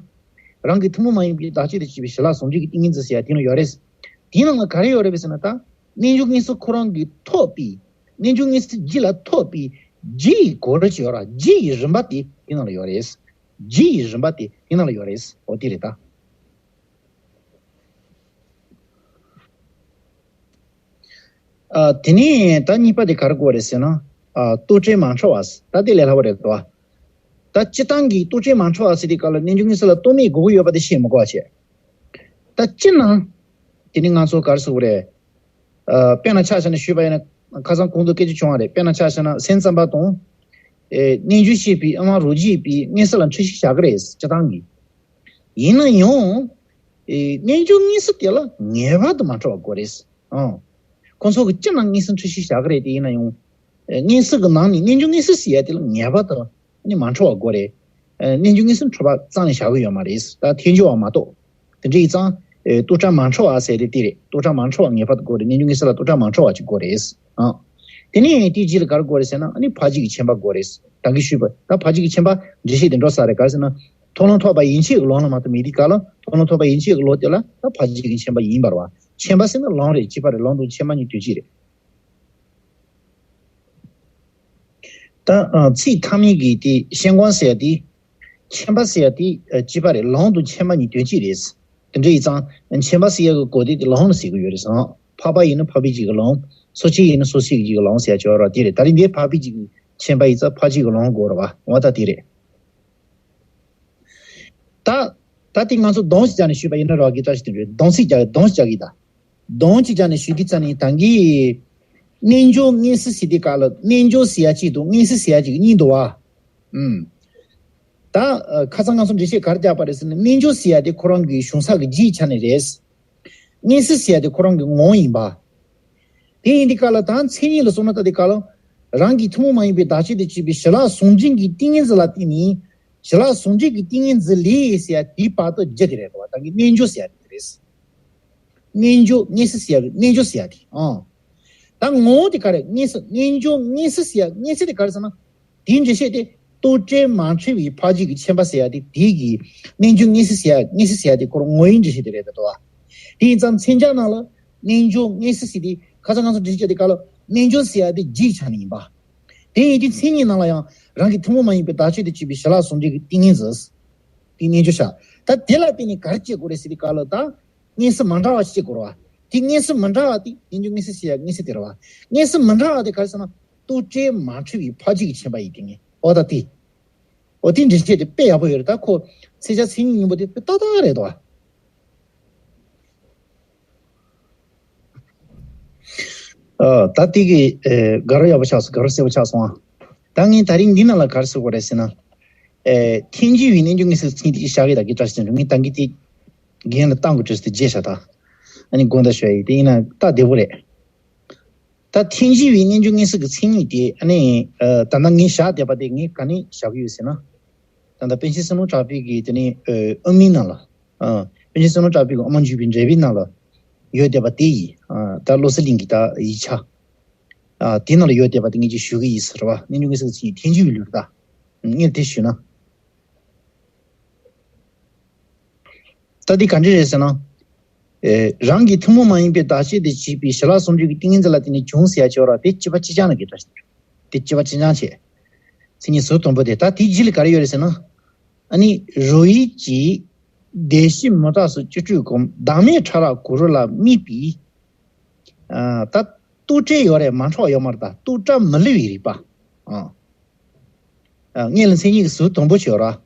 རང་གི་ཐུན་མོང་མ་ཡིན་པའི་བརྟག་དཔྱད་དང་བཅས་པའི་ཞི་ལྷག་ཟུང་འབྲེལ་གྱི་ཏིང་ངེ་འཛིན་ཟེར་ཡ་དེ་ནང་ཡོད་རེད། དེའི་ནང་ལ་ག་རེ་ཡོད་རེད་ཟེར་ན། ད་རྣལ་འབྱོར་མངོན་སུམ་ཁོ་རང་གིས་ཐོབ་པའི། རྣལ་འབྱོར་མངོན་སུམ་རྗེས་ལ་ཐོབ་པའི་རྗེས་ཡི་གོ་རིམ་ཅིག་ཡོད་ར། རྗེས་ཡི་རིམ་པ་དེ་དེ་ནང་ལ་ཡོད་རེད། རྗེས་ཡི་རིམ་པ་དེ་དེ་ནང་ལ་ཡོད་རེད། འོ་དེ་རེད་ད། ཨ་དེ་ནས་ད་གཉིས་པ་དེ་ག་རེ་དགོས་རེད་ཟེར་ན། ཨ་རྟོག་བྲལ་མ་འཕྲོ་བ། ད་དེ་ལས་སླ་བོ་རེད་དོ། ད་སྤྱིར་བཏང་གི་རྟོག་བྲལ་མ་འཕྲོ་བ་ཟེར་དུས་སྐབས་ལ་རྣལ་འབྱོར་མངོན་སུམ་ལ་རྟོག་མེད་དགོས་ཀྱི་ཡོད་པ་དེ་བཤད་མི་དགོས་པ་བྱས། ད་སྤྱིར་ན། དེ་ནི་ང་ཚོ་ག་རེ་ཟེར་དགོས་རེད། ཨ་དཔེར་ན་ཆ་བཞག་ན་ཞུས་པ་ཡིན་ན། ཁ་སང་གོང་དུ་སྐད་ཆ་བྱུང་བ་རེད། དཔེར་ན་ཆ་བཞག་ན་སེམས་ཙམ་པ་དང་། ཨེ་རྣལ་འབྱོར་ཤེས་པའི་དབང་རོ་གཅིག་པའི་མངོན་སུམ་ལ་འཁྲུལ་ཤེས་བཞག་གི་རེད། སྤྱིར་བཏང་གི། ཡིན་ན་ཡང་། ཨེ་རྣལ་འབྱོར་མངོན་སུམ་དེ་ལ་ངེས་པར་དུ་མ་འཕྲོ་བ་དགོས་རེད། ཨང་། ཁོང་ཚོ་གིས་སྤྱིར་ན་མངོན་སུམ་འཁྲུལ་ཤེས་བཞག་གི་རེད་དེ། ཡིན་ན་ཡང་། ཨེ་མངོན་སུམ་གྱི་ནང་ནས་རྣལ་འབྱོར་མངོན་སུམ་ཟེར་ཡ་དེ་ལ་ངེས་པར་དུ་ནི་མ་འཕྲོ་བ་དགོས་རེད། ཨེ་རྣལ་འབྱོར་མངོན་སུམ་འཕྲོ་བ་རྩ་ནས་བཞག་གི་ཡོད་མ་རེད། ད་ཐལ་འགྱུར་བ་མ་གཏོགས། དེ་འདྲ་ཡིན་ཙང་། ཨེ་རྟོག་བྲལ་མ་འཕྲོ་བ་ཟེར་དེ་དེ་རེད། རྟོག་བྲལ་མ་འཕྲོ་བ་ངེས་པར་དུ་དགོས་རེད། རྣལ་འབྱོར་མངོན་སུམ་ལ་རྟོག་བྲལ་མ་འཕྲོ་བ་ཅིག་དགོས་རེད། ཨང་། དེ་ནས་དེའི་རྗེས་ལ་ག་རེ་དགོས་རེད་ཟེར་ན། ཨ་ནི་ཕར་ཕྱིན་གྱི་མཁྱེན་པ་དགོས་རེད། ད་གིན་ཞུས་པ། ད་ཕར་ཕྱིན་གྱི་མཁྱེན་པ་འགྲེལ་བཤད་དེ་འགྲོ་ས་རེད། ག་རེ་ཟེར་ན། མཐོང་ལམ་ཐོབ་པ་ཡན་ཆད་ཀྱི་ལམ་ལ་མ་གཏོགས་མེད་དུས་སྐབས་ལ། མཐོང་ལམ་ཐོབ་པ་ཡན་ཆད་ཀྱི་ལམ་དེ་ལ་ད་ཕར་ཕྱིན་གྱི་མཁྱེན་པ་ཡིན་པ་རེད་བ། མཁྱེན་པ་ཟེར་ན་ལམ་རེད། གཅིག་པ་རེད། ལམ་དང་མཁྱེན་པ་གཉིས་དོན་གཅིག་རེད། ད་ཨ་ཚིག་མཐའ་མའི་གི་དེ་ཤེས་སྒོམ་ཟེར་ཡ་དེ། མཁྱེན་པ་ཟེར་ཡ་དེ་ཨ་གཅིག་པ་རེད། ལམ་དང་མཁྱེན་པ་གཉིས་དོན་གཅིག་རེད། དེ་འདྲ་ཡིན་ཙང་མཁྱེན་པ་ཟེར་ཡ་གི་གོ་དོན་དེ་ལམ་ལ་ཟེར་གི་ཡོད་རེད་ཟེར། འཕགས་པ་ཡིན་ན་འཕགས་པའི་རྒྱུད་ཀྱི་ལམ། སོ་སྐྱེ་ཡིན་ན་སོ་སོའི་རྒྱུད་ཀྱི་ལམ་ཟེར་ཡ་ཅིག་ཡོད་རེད། དེ་རེད། ད་རེས་འདིར་འཕགས་པའི་རྒྱུད་ཀྱི་མཁྱེན་པ་ཡིན་ཙང་འཕགས་རྒྱུད་ཀྱི་ལམ་དགོས་རེད་བ། འོ་ད་དེ་རེད། ད། ད་དེ་ང་ཚོ་སྡོམ་ཞིག་བརྒྱབ་ནས་ཞུས་པ་ཡིན་ན་རག་གི། ད་ཞིག་དེ་རེད། སྡོམ་ཚིག་བརྒྱབ། སྡོམ་ཞིག་བརྒྱབ་གི་ད། སྡོམ་ཅིག་བརྒྱབ་ནས་ཞུས་དུས་ཙམ་ནས་ད་གིན། རྣལ་འབྱོར་མངོན་སུམ་ཟེར་དུས་སྐབས་ལ་རྣལ་འབྱོར་ཟེར་ཡ་གཅིག་དང་མངོན་སུམ་ཟེར་ཡ་གཅིག་གཉིས་འདུག་བ། ཨུམ། ད་ཨ་ཁ་སང་ང་ཚོ་འགྲེལ་བཤད་ག་རེ་བརྒྱབ་པ་རེད་ཟེར་ན། རྣལ་འབྱོར་ཟེར་ཡ་དེ་ཁོ་རང་གི་བྱུང་ས་གི་རྒྱུའི་ཆ་ནས་རེད། མངོན་སུམ་ཟེར་ཡ་དེ་ཁོ་རང་གི་ངོ་བོ་ཡིན་པ། དེ་ཡིན་དུས་སྐབས་ལ་ད་མཚན་ཉིད་ལ་སོང་ན། ད་དེ་སྐབས་ལ་རང་གི་ཐུན་མོང་མ་ཡིན་པའི་བརྟག་དཔྱད་དང་བཅས་པའི་ཞི་ལྷག་ཟུང་འབྲེལ་གྱི་ཏིང་ངེ་འཛིན་ལ་བརྟེན་ནས། ཞི་ལྷག་ཟུང་འབྲེལ་གྱི་ཏིང་ངེ་འཛིན་ལས་ཟེར་ཡ་དེའི་བར་དུ་བརྒྱུད་དེ་རེད་དོ། ད་གི་རྣལ་འབྱོར་ཟེར་ཡ་དེ་རེད། རྣལ་འབྱོར་མངོན་སུམ་ཟེར་ཡ། རྣལ་འབྱོར་ཟེར་ཡ་དེ། ཨང་། ད་ངོ་བོ་དེ་ག་རེ། མངོན་སུམ། རྣལ་འབྱོར་མངོན་སུམ་ཟེར་ཡ། མངོན་སུམ་དེ་ག་རེ་ཟེར་ན། དེའི་འགྲེལ་བཤད་དེ། རྟོག་བྲལ་མ་འཕྲོ་བའི་འཕགས་རྒྱུད་ཀྱི་མཁྱེན་པ་ཟེར་ཡ་དེ། དེའི་གི་རྣལ་འབྱོར་མངོན་སུམ་ཟེར་ཡ། མངོན་སུམ་ཟེར་ཡ་དེ་ཁོ་རང་ངོ་བོའི་འགྲེལ་བཤད་དེ་རེད་དོ། དེ་ཡིན་ཙང་མཚན་བྱང་ནང་ལ་རྣལ་འབྱོར་མངོན་སུམ་ཟེར་དེ། ཁ་སང་ང་ཚོ་འགྲེལ་བཤད་དེ་ག་ལ། རྣལ་འབྱོར་ཟེར་ཡ་དེ་རྒྱུའི་ཆ་ནས་ཡིན་པ། དེ་ཡིན་དུས་མཚན་ཉིད་ནང་ལ་ཡང་རང་གི་ཐུན་མོང་མ་ཡིན་པའི་བརྟག་དཔྱད་དང་བཅས་པའི་ཞི་ལྷག་ཟུང་འབྲེལ་གྱི་ཏིང་ངེ་འཛིན། དེ་རྣལ་འབྱོར་བྱ། ད་དེ་ལ་བརྟེན་ནས་ག་རེ་སྐྱེ་དགོས་རེད་ཟེར་དུས་སྐབས་ལ། ད་མངོན་སུམ་མ་འདྲ་བ་ཞིག་སྐྱེ་དགོས་རེད་བ། དེ་མངོན་སུམ་མ་འདྲ་བ་དེ་རྣལ་འབྱོར་མངོན་སུམ་ཟེར་ཡ་མངོན་སུམ་དེ་རེད་བ། མངོན་སུམ་མ་འདྲ་བ་དེ་ག་རེ་ཟེར་ན། རྟོག་བྲལ་མ་འཕྲོ་བའི་འཕགས་རྒྱུད་ཀྱི་མཁྱེན་པ་ཡི་ཏིང་ངེ་འཛིན། འོ་ད་དེ། འོ་དེ་འགྲེལ་བཤད་དེ་དཔེ་ཡག་པོ་ཡོད་རེད། ད་ཁོ་ཚིག་ཆ་མཚན་ཉིད་སྙིང་པོ་དེ་དཔེ་ཏག་ཏག་རེད་དོ། ཨ། ད་དེ་གི་ཨེ་དགའ་རབ་ཡག་པོ་ཆགས་སོང་། དགའ་རབ་གསལ་པོ་ཆགས་སོང་ཨ། ད་ངས་ད་རིང་འདི་ནང་ལ་ག་རེ་ཟེར་དགོས་རེད་ཟེར་ན། ཨེ་ཐལ་འགྱུར་བའི་རྣལ་འབྱོར་མངོན་གསལ་གྱི་མཚན་ཉིད་དེ་བཞག་གི་ད་གི་བཀྲ་ཤིས་དོན་གྲུབ། ངས་ད་གི་དེ་རྒན་ལ་བཏང་དགོས་བྲོས་ཏེ་བརྗེད་བཞག་ད། ཨ་ནི་དགོངས་དག་ཞུ་ཡ་ཡིན། དེ་ཡིན་ན་ད་བདེ་པོ་རེད། ད་ཐལ་འགྱུར་བའི་རྣལ་འབྱོར་མངོན་གསལ་གྱི་མཚན་ཉིད་དེ་ཨ་ནི་ཨ་ད་ལྟ་ངས་བཞག་བསྡད་པ་དེ་ངས་ག་ནས་བཞག་གི་ཡོད་ཟེར་ན། ད་ལྟ་པཎ་ཆེན་བསམ་བློ་གྲགས་པའི་གི་དེ་ནས་ཨ་དབུ་མའི་ནང་ལ། ཨ། པཎ་ཆེན་བསམ་བློ་གྲགས་པའི་དབུ་མ་འཇུག་པའི་འགྲེལ་པའི་ནང་ལ་ཡོད་བསྡད་པ་དེ་ཡིས། ཨ། ད་བློ་གསལ་གླིང་གི་ད་ཡིག་ཆ། ཨ། དེ་ནང་ལ་ཡོད་བསྡད་པ་དེ་ངས་ཅིག་ཞུ་གི་ཡིན་ཟེར་བ། རྣལ་འབྱོར་མངོན་གསལ་གྱི་མཚན་ཉིད་ཐལ་འགྱུར་བའི་ལུགས་ད། ངས་དེ་ཞུས་ན། ད་འདི་ག་འདྲ་རེད་ཟེར་ན། ཨེ། རང་གི་ཐུན་མོང་མ་ཡིན་པའི་བདག་གཅིག་ཏུ་བྱས་པའི་ཞི་ལྷག་ཟུང་འཇུག་གི་ཏིང་ངེ་འཛིན་ལ་བརྟེན་ནས་བྱུང་ཟེར་ཡ་ཅིག་ཡོད་ར། དེ་གཅིག་པ་གཅིག་རྐྱང་ལ་གི་འདྲ་ཞིག་དེ་གཅིག་པ་གཅིག་རྐྱང་བྱས། མཚན་ཉིད་ཟུར་དུམ་བུ་དེ་ད་དེའི་རྗེས་ལ་ག་རེ་ཡོད་རེད་ཟེར་ན། ཨ་ནི་རོ་ཡིད་ཀྱིས་བདེ་གཤེགས་མུ་སྟེགས་སུ་སྤྱི་སྤྲོས་སྒོམ། བདག་མེད་ཕྲ་རགས་གུ་རུ་ལ་དམིགས་པའི། ཨ། ད་རྟོག་བྲལ་ཡོད་རེད། མ་འཕྲོགས་པ་ཡོད་མ་རེད། ད་རྟོག་བྲལ་མི་བསླུ་བའི་རིག་པ། ཨ། ཨ། སྔོན་ལ་མཚན་ཉིད་ཀྱི་ཟུར་དུམ་བུ་ཅིག་ཡོད་ར།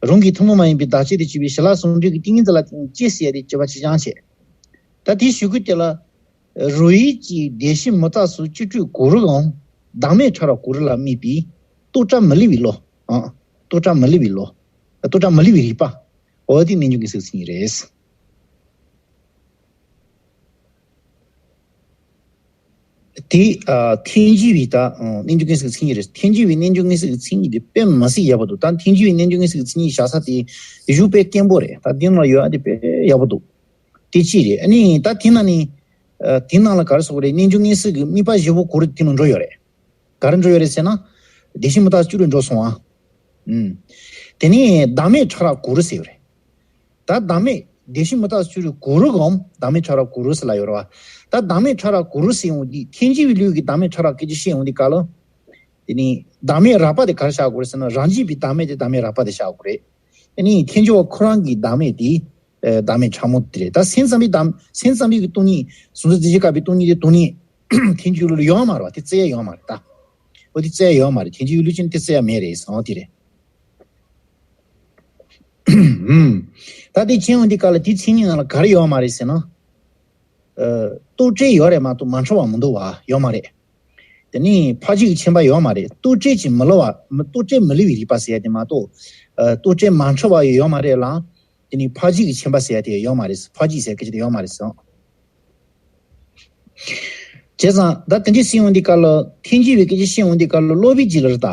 རང་གི་ཐུན་མོང་མ་ཡིན་པའི་བདག་གཅིག་ཏུ་གྱུར་པའི་ཞི་ལྷག་ཟུང་འཇུག་གི་ཏིང་ངེ་འཛིན་ལ་བརྟེན་ནས་སྐྱེ་ཟེར་ཡ་དེ་གཅིག་པ་གཅིག་རྐྱང་བྱས། ད་དེའི་གཞུག་གུ་དེ་ལ། རོ་ཡིད་ཀྱིས་བདེ་གཤེགས་མུ་སྟེགས་སུ་སྤྱི་སྤྲོས་གུ་རུའམ། བདག་མེད་ཕྲ་རགས་གུ་རུ་ལ་དམིགས་པའི། རྟོག་བྲལ་མི་བསླུ་བའི་བློ། ཨ། རྟོག་བྲལ་མི་བསླུ་བའི་བློ། རྟོག་བྲལ་མི་བསླུ་བའི་རིག་པ། འོ་དེ་རྣལ་འབྱོར་མངོན་གསལ་གྱི་མཚན་ཉིད་རེད། དེ། ཨ། ཐལ་འགྱུར་བའི་ད། ཨ། རྣལ་འབྱོར་མངོན་གསལ་གྱི་མཚན་ཉིད་རེད། ཐལ་འགྱུར་བའི་རྣལ་འབྱོར་མངོན་གསལ་གྱི་མཚན་ཉིད་དེ་དཔེ་མི་སྲིད་ཡག་པོ་འདུག་ད་ཐལ་འགྱུར་བའི་རྣལ་འབྱོར་མངོན་གསལ་གྱི་མཚན་ཉིད་བཞག་ས་དེ་གཞུག་དཔེ་དཀོན་པོ་རེད། ད་འདི་ནང་ལ་ཡོད་ཨ་དེ་དཔེ་ཡག་པོ་འདུག་དེ་གཅིག་རེད། ཨ་ནི་ད་དེ་ནང་ནས། ཨ། དེ་ནང་ལ་ག་རེ་ཟེར་དགོས་རེད། རྣལ་འབྱོར་མངོན་གསལ་གྱི་དམིགས་པ་བཞི་པོ་གོ་རུ་དེ་ནང་འགྲོ་ཡོད་རེད། ག་རེ་འགྲོ་ཡོད་རེད་ཟེར་ན། བདེ་གཤེགས་མུ་སྟེགས་སྤྱི་སྤྲོས་འགྲོ་སོང་ཨ། ཨུམ། དེ་ནས་བདག་མེད་ཕྲ་རགས་གུ་རུ་ཟེར་ཡོད་རེད། ད་བདག་མེད་བདེ་གཤེགས་མུ་སྟེགས་སྤྱི་སྤྲོས་གུ་རུའམ། བདག་མེད་ཕྲ་རགས་གུ་རུ་ཟེར་ལབ་ཡོད་རེད་བ། ད་བདག་མེད་ཕྲ་རགས་གུ་རུ་ཟེར་ཡོང་དུས་ཐལ་འགྱུར་བའི་ལུགས་ཀྱི་བདག་མེད་ཕྲ་རགས་སྐད་ཆ་བཤད་ཡོང་དུས་སྐབས་ལ། དེ་ནས་བདག་མེད་རགས་པ་དེ་ག་རེ་བཞག་དགོས་རེད་ཟེར་ན། རང་རྒྱུད་པའི་བདག་མེད་དེ་བདག་མེད་རགས་པ་དེ་བཞག་དགོས་རེད། དེ་ནས་ཐལ་འགྱུར་བ་ཁོ་རང་གི་བདག་མེད་དེ། ཨ། བདག་མེད་ཕྲ་མོ་དེ་རེད། ད་སེམས་ཙམ་པའི་བདག་སེམས་ཙམ་པའི་གི་སྟོང་ཉིད་ཟུང་འཇུག་རྫས་གཞན་བཀག་པའི་སྟོང་ཉིད་དེ་སྟོང་ཉིད་ཐལ་འགྱུར་ལུགས་ཡོད་མ་རེད་བ། དེ་བཙལ་ཡ་ཡོད་མ་རེད་ད། འོ་དེ་བཙལ་ཡ་ཡོད་མ་རེད། ཐལ་འགྱུར་ལུགས་ཅན་དེ་བཙལ་ཡ་མེད་རེད་ཟེར་བ་དེ་རེད། ཨུམ། ད་དེ་བྱེད་ཡོང་དུས་སྐབས་ལ་དེའི་མཚན་ཉིད་ནང་ལ་ག་རེ་ཡོད་མ་རེད་ཟེར་ན། ཨ། རྟོག་བྲལ་ཡོད་རེད་མ་གཏོགས་མ་འཕྲོགས་པ་མི་འདུག་བ། ཡོད་མ་རེད། དེ་ནས་འཕགས་རྒྱུད་ཀྱི་མཁྱེན་པ་ཡོད་མ་རེད། རྟོག་བྲལ་གྱི་མི་བསླུ་བ། མི་རྟོག་བྲལ་མི་བསླུ་བའི་རིག་པ་ཟེར་ཡ་དེ་མ་གཏོགས། ཨ། རྟོག་བྲལ་མ་འཕྲོགས་པ་ཡོད་མ་རེད་ལ། དེ་ནས་འཕགས་རྒྱུད་ཀྱི་མཁྱེན་པ་ཟེར་ཡ་དེ་ཡོད་མ་རེད། འཕགས་རྒྱུད་ཟེར་སྐད་ཆ་དེ་ཡོད་མ་རེད་ཟེར། བྱས་ཙང་ད་དེ་འདྲའི་ཟེར་ཡོང་དུས་སྐབས་ལ་ཐལ་འགྱུར་བའི་སྐད་ཆ་བཤད་ཡོང་དུས་སྐབས་ལ་སློབ་པའི་རྒྱུད་ལ་རེད་ད།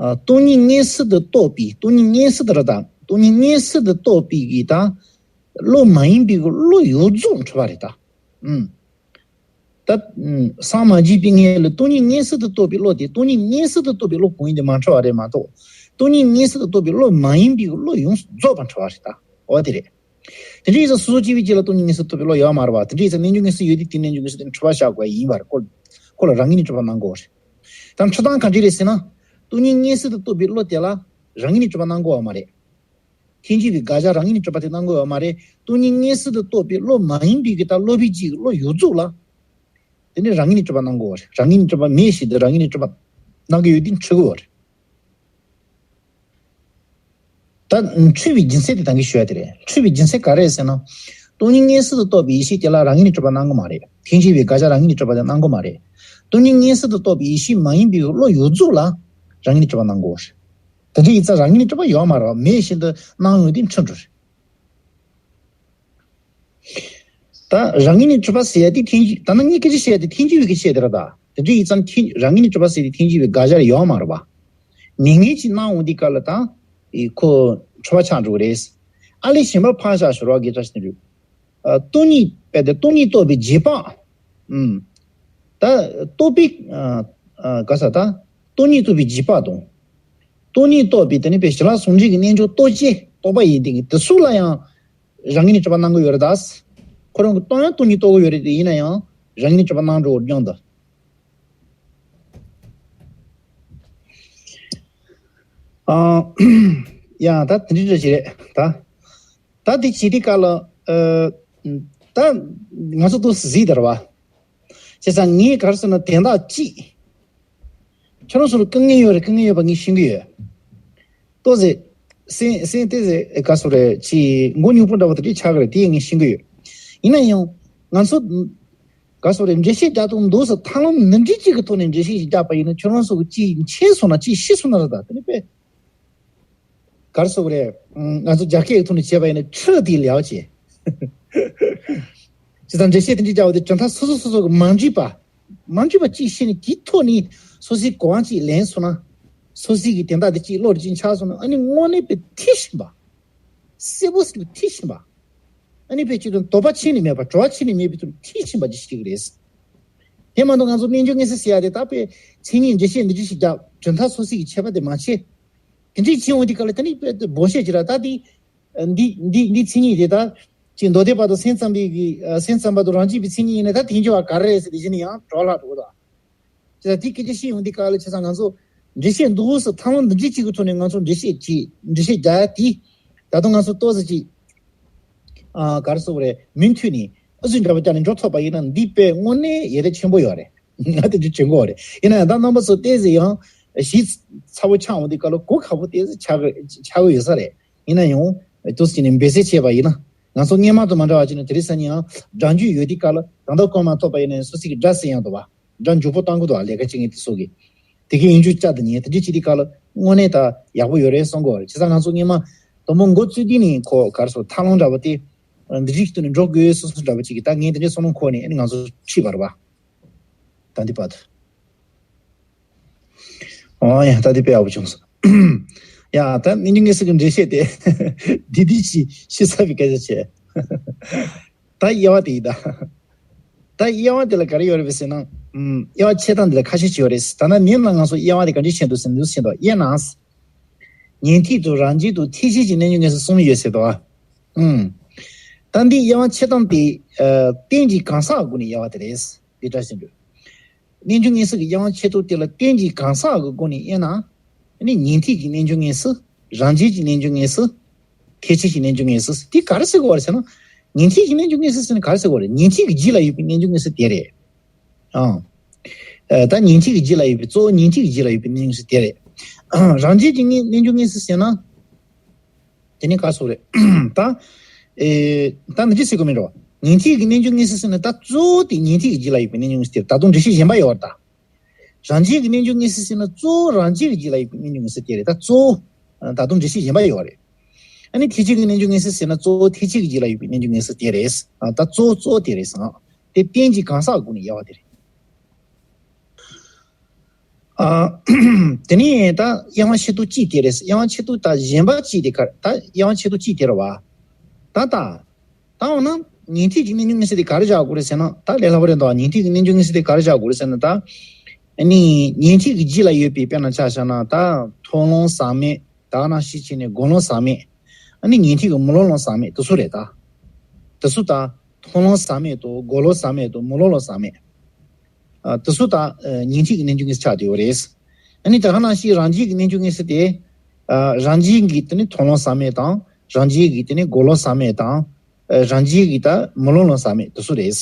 ཨ། སྟོང་ཉིད་མངོན་སུམ་དུ་རྟོགས་པའི། སྟོང་ཉིད་མངོན་སུམ་དུ་རེད་ད། སྟོང་ཉིད་མངོན་སུམ་དུ་རྟོགས་པའི་གི་ད། བློ་མ་ཡིན་པའི་གི་བློ་ཡོངས་རྫོགས་འཁྲུལ་པ་རེད་ད། ཨུམ། ད། ཨུམ། སངས་མ་རྒྱས་པའི་སྔོན་ལ་སྟོང་ཉིད་མངོན་སུམ་དུ་རྟོགས་པའི་བློ་དེ། སྟོང་ཉིད་མངོན་སུམ་དུ་རྟོགས་པའི་བློ་གང་ཡིན་དེ་མ་འཁྲུལ་བ་རེད་མ་གཏོགས། སྟོང་ཉིད་མངོན་སུམ་དུ་རྟོགས་པའི་བློ་མ་ཡིན་པའི་བློ་ཡོངས་རྫོགས་པ་འཁྲུལ་བ་རེད་ད། འོ་དེ་རེད། དེ་འདྲ་ཡིན་ཙང་སོ་སོ་སྐྱེ་བོའི་རྒྱུད་ལ་སྟོང་ཉིད་མངོན་སུམ་དུ་རྟོགས་པའི་བློ་ཡོད་མ་རེད་བ། དེ་འདྲ་ཡིན་ཙང་རྣལ་འབྱོར་མངོན་སུམ་ཡོད་དུས་དེ་རྣལ་འབྱོར་མངོན་སུམ་དེ་འཁྲུལ་པ་བཞག་དགོས་ཡིན་པ་རེད། ཁོ་ཁོ་ལ་རང་ངོས་ནས་གྲུབ་པ་སྣང་དགོས་རེད། ད་འཁྲུལ་སྟངས་ག་འདྲ་རེད་ཟེར་ན། སྟོང་ཉིད་མངོན་སུམ་དུ་རྟོགས་པའི་བློ་དེ་ལ་རང་ངོས་ནས་གྲུབ་པ་སྣང་དགོས་བ་མ་རེད། ཐལ་འགྱུར་བའི་དགག་བྱ་རང་ངོས་ནས་གྲུབ་པ་དེ་སྣང་དགོས་བ་མ་རེད། སྟོང་ཉིད་མངོན་སུམ་དུ་རྟོགས་པའི་བློ་མ་ཡིན་པའི་གི་ད་སློབ་པའི་རྒྱུད་ཀྱི་བློ་ཡོངས་རྫོགས་ལ། དེ་ནི་རང་ངོས་ནས་གྲུབ་པ་སྣང་དགོས་བ་རེད། རང་ངོས་ནས་གྲུབ་པ་མེད་བཞིན་དུ་རང་ངོས་ནས་གྲུབ་པ་སྣང་གི་ཡོད་དེ་འཁྲུལ་དགོས་བ་རེད། ད་འཁྲུལ་བའི་རྒྱུ་མཚན་དེ་ད་གིན་ཞུ་ཡ་དེ་རེད། འཁྲུལ་བའི་རྒྱུ་མཚན་ག་རེ་རེད་ཟེར་ན། སྟོང་ཉིད་མངོན་སུམ་དུ་རྟོགས་པའི་ཡེ་ཤེས་དེ་ལ་རང་ངོས་ནས་གྲུབ་པ་སྣང་གི་མ་རེད། ཐལ་འགྱུར་བའི་དགག་བྱ་རང་ངོས་ནས་གྲུབ་པ་དེ་སྣང་གི་མ་རེད། སྟོང་ཉིད་མངོན་སུམ་དུ་རྟོགས་པའི་ཡེ་ཤེས་མ་ཡིན་པའི་བློ་ཡོངས་རྫོགས་ལ་རང་ངོས་ནས་གྲུབ་པ་སྣང་གི་ཡོད་རེད། དེ་འདྲ་ཡིན་ཙང་རང་ངོས་ནས་གྲུབ་པ་ཡོད་མ་རེད་བ། མེད་བཞིན་དུ་སྣང་ཡོང་དུས་འཁྲུལ་འགྲོ་རེད། ད་རང་ངོས་ནས་གྲུབ་པ་ཟེར་ཡ་དེ་ཐལ་འགྱུར། ད་ནི་ངས་སྐད་ཆ་བཤད་ཡ་དེ་ཐལ་འགྱུར་བའི་སྐད་ཆ་བཤད་དེ་རེད་ད། དེ་འདྲ་ཡིན་ཙང་ཐལ་རང་ངོས་ནས་གྲུབ་པ་ཟེར་དེ་ཐལ་འགྱུར་བའི་དགག་བྱ་ཡོད་མ་རེད་བ། མྱ་ངན་གྱི་སྣང་འོང་དེ་ག་ལ་ད། ཨི་ཁོ་འཁྲུལ་པ་ཆགས་འགྲོ་གི་རེད། ཨ་ལས་གཞན་པ་ཕར་བཞག་ཞོར་བ་གི་བཀྲ་ཤིས་དོན་གྲུབ། ཨ། སྟོང་ཉིད་པས་དེ་སྟོང་ཉིད་རྟོགས་པའི་རྗེས་དཔག་ཨུམ། ད་རྟོགས་པའི། ཨ། ཨ། ག་ས་ད། སྟོང་ཉིད་རྟོགས་པའི་རྗེས་དཔག་དང་། སྟོང་ཉིད་རྟོགས་པའི་དེ་ནི་པའི་ཞི་ལྷག་ཟུང་འབྲེལ་གྱི་རྣལ་འབྱོར་རྟོགས་བྱེད་རྟོག་པ་ཡིན་ཏེ་དེ་ཚོ་ལ་ཡང་རང་ངོས་ནས་གྲུབ་པ་སྣང་གི་ཡོད་རེད་ད། ཁོ་རང་གི་སྟོང་ཡང་སྟོང་ཉིད་རྟོགས་ཀྱི་ཡོད་རེད་དེ། ཡིན་ན་ཡང་རང་ངོས་ནས་གྲུབ་པ་སྣང་འགྲོ་གི་སྙམ་ད། ཨ། ཡང་ད་དེ་འདྲ་ཞིག་རེད་ད། ད་དེ་བྱེད་དུས་སྐབས་ལ། ཨ། ད་ང་ཚོ་ཏོག་ཙམ་གཟིགས་དར་བ། བྱས་ཙང་ངས་ག་རེ་ཟེར་ན་དོན་དག་གཅིག་ཁྱོད་རང་ཚོ་ལ་དཀའ་ངལ་ཡོད་རེད། དཀའ་ངལ་ཡོད་པ་ངས་ཤེས་ཀྱི་ཡོད། ཏོ་ཟེ། སེམས་སེམས་ཏེ་ཟེ་ག་སོ་རེ་ཅི་མགོ་སྙོམས་པོ་འདྲ་བ་དེ་འདྲ་ཆགས་ཀྱི་རེད། དེ་ངས་ཤེས་ཀྱི་ཡོད། ཡིན་ན་ཡང་ང་ཚོ་ག་སོ་རེ་འགྲེལ་བཤད་རྒྱག་སྟངས་འདུག་སེ་ཐབས་ལམ་འདི་འདྲ་ཅིག་གི་ཐོག་ནས་འགྲེལ་བཤད་ཞིག་རྒྱག་པ་ཡིན་ན་ཁྱོད་རང་ཚོ་གི་ཅི་འཆལ་སོང་ན་ཅི་ཤི་སོང་ན་རེད། ད་དེ་ནི་དཔེ་ག་རེ་ཟེར་དགོས་རེད། ང་ཚོ་རྒྱ་སྐད་ཀྱི་ཐོག་ནས་བྱས་པ་ཡིན་ན་ཁྲི་དེ་ལེའོ་བྱས། བྱས་ཙང་འགྲེལ་བཤད་དེ་འདྲ་རྒྱག་པ་དེ་གྲུབ་མཐའ་སོ་སོ་སོ་སོ་གི་མ་འགྲིག་པ། མ་འགྲིག་པ་ཅིག་ཤེས་ནས་དེའི་ཐོག་ནས་སོ་སོའི་གོ་བ་ཅིག་ལེན་སོང་ན། སོ་སོའི་གི་དོན་དག་དེ་ཅིག་བློར་ཅིག་འཆར་སོང་ན། ཨ་ནི་དངོས་གནས་དཔེ་ཐིག་ཞིམ་པ། གསལ་པོ་ཞིག་ཐིག་ཞིམ་པ། ཨ་ནི་དཔེ་ཅིག་ཏུ་དོགས་པ་ཕྱིན་ནས་མེད་པ། བྲོ་བ་ཕྱིན་ནས་མེད་པའི་ཚུལ་ཐིག་ཞིམ་པ་ཅིག་ཤེས་ཀྱི་རེད། དེ་མ་གཏོགས་ང་ཚོ་རྣལ་འབྱོར་མངོན་གསལ་ཟེར་ཡ་དེ་ད་དཔེ་མཚན་ཉིད་འགྲེལ་བཤད་འདི་འདྲ་ཞིག་རྒྱབ། གྲུབ་མཐའ་སོ་སོ་གི་ཁྱད་པར་དེ་མ་ཕྱེ། དེ་འདྲའི་ཕྱིན་འོང་དུས་སྐབས་ལ་དེ་ནི་དཔེ་དེ་སྦོམ་བཤད་ཅིག་ར། ད་དེ་འདི་འདི་འདི་མཚན་ཉིད་དེ་ད་ཅིག་མདོ་སྡེ་པ་དང་སེམས་ཙམ་པའི་གི་ཨ་སེམས་ཙམ་པ་དང་རང་རྒྱུད་པའི་མཚན་ཉིད་ཡིན་ན། ད་དེ་འགྱུར་བ་ག་རེ་རེད་ཟེར་དེ་བཞིན་ཡང་བྲོ་བ་ལྷག་འགྲོ་གི་འདུག། བྱས་ཙང་དེ་སྐད་ཆ་བཤད་ཡོང་དུས་སྐབས་ལ་བྱས་ཙང་ང་ཚོ་འགྲེལ་བཤད་འདུག་སེ་ཐབས་ལམ་འདི་འདྲ་གཅིག་གི་ཐོག་ནས་ང་ཚོ་འགྲེལ་བཤད་ཅིག་འགྲེལ་བཤད་རྒྱག་ཡ་དེ། ད་དུང་ང་ཚོ་ཏོག་ཙམ་ཅིག་ཨ་ག་རེ་ཟེར་དགོས་རེད། མུ་མཐུད་ནས་ཨུ་ཚུགས་འདྲ་པོ་བརྒྱབ་ནས་འགྲོ་ཐུབ་པ་ཡིན་ན། འདི་དཔེ་དངོས་གནས་ཡ་རབས་ཆེན་པོ་ཡོད་རེད། ང་དེ་འདྲ་བྱེད་དགོས་རེད། ཡིན་ན་ཡང་ད་རྣམ་པ་ཚོ་ཏོག་ཙམ་ཡང་གཞི་ཚ་པོ་ཆགས་འོང་དུས་སྐབས་ལ་གོ་ཁག་པོ་ཏོག་ཙམ་ཆགས་ཆགས་ཀྱི་ཡོད་ས་རེད། ཡིན་ན་ཡང་ཏོག་ཙམ་ནས་འབད་བརྩོན་བྱས་པ་ཡིན་ན། ང་ཚོ་སྔོན་མ་དང་མ་འདྲ་བ་ཅིག་ནས། དེ་རིང་སང་ཉིན་ཡང་སྒྲ་འཇུག་ཡོད་དུས་སྐབས་ལ། ད་ལྟ་གོ་མ་ཐུབ་པ་ཡིན་ན་ཡང་སོ་སོ་གི་སྒྲ་གསན་ཡག་འདུག་བ། སྒྲ་མགྱོགས་པོ་གཏང་གི་འདུག་བ། ལས་ཀ་བྱེད་མཁན་དེ་ཚོ་གིས། དེ་གའི་ཡིན་རྒྱུ་ཅག་དང་ཉེ་དེ་འདྲ་བྱེད་དུས་སྐབས་ལ་དངོས་གནས་ད་ཡག་པོ་ཡོད་རེད་བསམ་གི་ཡོད་རེད། བྱས་ཙང་ང་ཚོ་སྔོན་མ་དང་པོ་འགོ་བཙུགས་དུས་ནས་ཁོ་ག་རེ་ཟེར། ཐབས་ལམ་འདྲ་པོ་དེ་འདི་འདྲ་ཞིག་ཐོག་ནས་འགྲོ་དགོས་བསམ་བསམ་འདྲ་པོ་ཅིག་གིས། ད་ངས་དེ་འདྲའི་བསམ་བློ་འཁོར་ནས་ཨ་ནི་ང་ཚོ་ཁྲིད་པ་རེད་བ། ད་འདི་བར་དུ། ཨོ་ཡ། ད་འདི་དཔེ་ཡག་པོ་བྱུང་སོང་། ཡ། ད་རྣལ་འབྱོར་མངོན་གསལ་གྱི་འགྲེལ་བཤད་དེ་འདི་འདི་ཅིག་ཤི་ཚར་བའི་སྐད་ཆ་བྱས། ད་དབྱེ་བ་དེ་ཡིན་ད། ད་དབྱེ་བ་དེ་ལ་ག་རེ་ཡོད་རེད་པས་ཟེར་ན། ཨམ། དབྱེ་བ་ཕྱེ་སྟངས་དེ་ལ་ཁ་ཤས་ཅིག་ཡོད་རེད། ད་ནི་ནང་ང་ཚོ་དབྱེ་བ་དེ་ག་འདྲ་ཕྱེ་འདུག་ཟེར་ན། འདུག་ཟེར་འདུག། དབྱེ་ན། ཉན་ཐོས་དང་རང་རྒྱུད་དང་ཐེག་ཆེན་གྱི་རྣལ་འབྱོར་མངོན་གསལ་གསུམ་ཡོད་ཟེར་འདུག་ཨ། ཨུམ། ད་འདི་དབྱེ་བ་ཕྱེ་སྟངས་དེ། ཨ། རྟེན་གྱི་གང་ཟག་སྒོ་ནས་དབྱེ་བ་དེ་རེད། འདི་འདྲ་ཞིག་འདུག། རྣལ་འབྱོར་མངོན་གསལ་གྱི་དབྱེ་བ་ཕྱེ་སྟངས་དེ་ལ་རྟེན་གྱི་གང་ཟག་གི་སྒོ་ནས་དབྱེ་ན། ཨ་ནི་ཉན་ཐོས་ཀྱི་རྣལ་འབྱོར་མངོན་གསལ། རང་རྒྱུད་ཀྱི་རྣལ་འབྱོར་མངོན་གསལ། ཐེག་ཆེན་གྱི་རྣལ་འབྱོར་མངོན་གསལ། དེ་ག་རེ་ཟེར་དགོས་རེད་ཟེར་ན། ཉན་ཐོས་ཀྱི་རྣལ་འབྱོར་མངོན་གསལ་ཟེར་ན་ག་རེ་ཟེར་དགོས་རེད། ཉན་ཐོས་ཀྱི་རྒྱུད་ལ་ཡོད་པའི་རྣལ་འབྱོར་མངོན་གསལ་དེ་རེད། ཨང་། ཨ། ད་ཉན་ཐོས་ཀྱི་རྒྱུད་ལ་ཡོད་པའི། གཙོ་བོ་ཉན་ཐོས་ཀྱི་རྒྱུད་ལ་ཡོད་པའི་རྣལ་འབྱོར་མངོན་གསལ་དེ་རེད། རང་རྒྱུད་ཀྱི་རྣལ་འབྱོར་མངོན་གསལ་ཟེར་ན། དེ་ནི་ག་རེ་ཟེར་དགོས་རེད། ད། ཨེ། ད་འདི་འདྲ་ཟེར་དགོས་མིན་འགྲོ། ཉན་ཐོས་ཀྱི་རྣལ་འབྱོར་མངོན་གསལ་ཟེར་ན། ད་གཙོ་བོ་དེ་ཉན་ཐོས་ཀྱི་རྒྱུད་ལ་ཡོད་པའི་རྣལ་འབྱོར་མངོན་གསལ་དེ་རེད། ད་དུང་འགྲེལ་བཤད་གཞན་པ་ཡོད་རེད་ད། རང་རྒྱུད་ཀྱི་རྣལ་འབྱོར་མངོན་གསལ་ཟེར་ན་གཙོ་བོ་རང་རྒྱུད་ཀྱི་རྒྱུད་ལ་ཡོད་པའི་རྣལ་འབྱོར་མངོན་གསལ་དེ་རེད། ད་གཙོ་བོ། ད་དུང་འགྲེལ་བཤད་གཞན་པ་ཡོད་རེད། ཨ་ནི་ཐེག་ཆེན་གྱི་རྣལ་འབྱོར་མངོན་གསལ་ཟེར་ན་གཙོ་བོ་ཐེག་ཆེན་གྱི་རྒྱུད་ལ་ཡོད་པའི་རྣལ་འབྱོར་མངོན་གསལ་དེ་རེད། ཨ། ད་གཙོ་བོ་གཙོ་བོ་དེ་རེད་ཟེར། དེ་རྟེན་གྱི་གང་ཟག་སྒོ་ནས་དབྱེ་བ་དེ་རེད། ཨ། དེ་ནས་ད་དབྱེ་བ་ཕྱེ་སྟངས་གཅིག་དེ་རེད། དབྱེ་བ་ཕྱེ་སྟངས་ད་གཞན་པ་གཅིག་དེ་ག་རེ། ད་དབྱེ་བ་ཕྱེ་སྟངས་གཅིག་དེ་རེད་བ། ད་ད། ད་འོ་ན་ཉན་ཐོས་ཀྱི་རྣལ་འབྱོར་མངོན་གསལ་དེ་ག་རེ་བཞག་དགོས་རེད་ཟེར་ན། ད་ལས་སླ་པོ་རེད་འདུག། ཉན་ཐོས་ཀྱི་རྣལ་འབྱོར་མངོན་གསལ་དེ་ག་རེ་བཞག་དགོས་རེད་ཟེར་ན། ད། ཨ་ནི་ཉན་ཐོས་ཀྱི་རྒྱུད་ལ་ཡོད་པའི། དཔེར་ན་ཆ་བཞག་ན་ད་མཐོང་ལམ་ཟག་མེད། ད་ནང་བཞིན་བྱས་ནས་སྒོམ་ལམ་ཟག་མེད། ཨ་ནི་ཉན་ཐོས་ཀྱི་མི་སློབ་ལམ་ཟག་མེད་དེ་ཚོ་རེད་ད། དེ་ཚོ་ད་མཐོང་ལམ་ཟག་མེད་དང་། སྒོམ་ལམ་ཟག་མེད་དང་། མི་སློབ་ལམ་ཟག་མེད། ཨ། དེ་ཚོ་ད་ཨ་ཉན་ཐོས་ཀྱི་རྣལ་འབྱོར་མངོན་གསལ་ཆགས་བསྡད་ཡོད་རེད། ཨ་ནི་ད་ག་ནང་བཞིན་རང་རྒྱུད་ཀྱི་རྣལ་འབྱོར་མངོན་གསལ་དེ། ཨ། རང་རྒྱུད་ཀྱི་དེ་ནི་མཐོང་ལམ་ཟག་མེད་དང་། རང་རྒྱུད་ཀྱི་དེ་ནི་སྒོམ་ལམ་ཟག་མེད་དང་། ཨ། རང་རྒྱུད་ཀྱི་ད་མི་སློབ་ལམ་ཟག་མེད་དེ་ཚོ་རེད།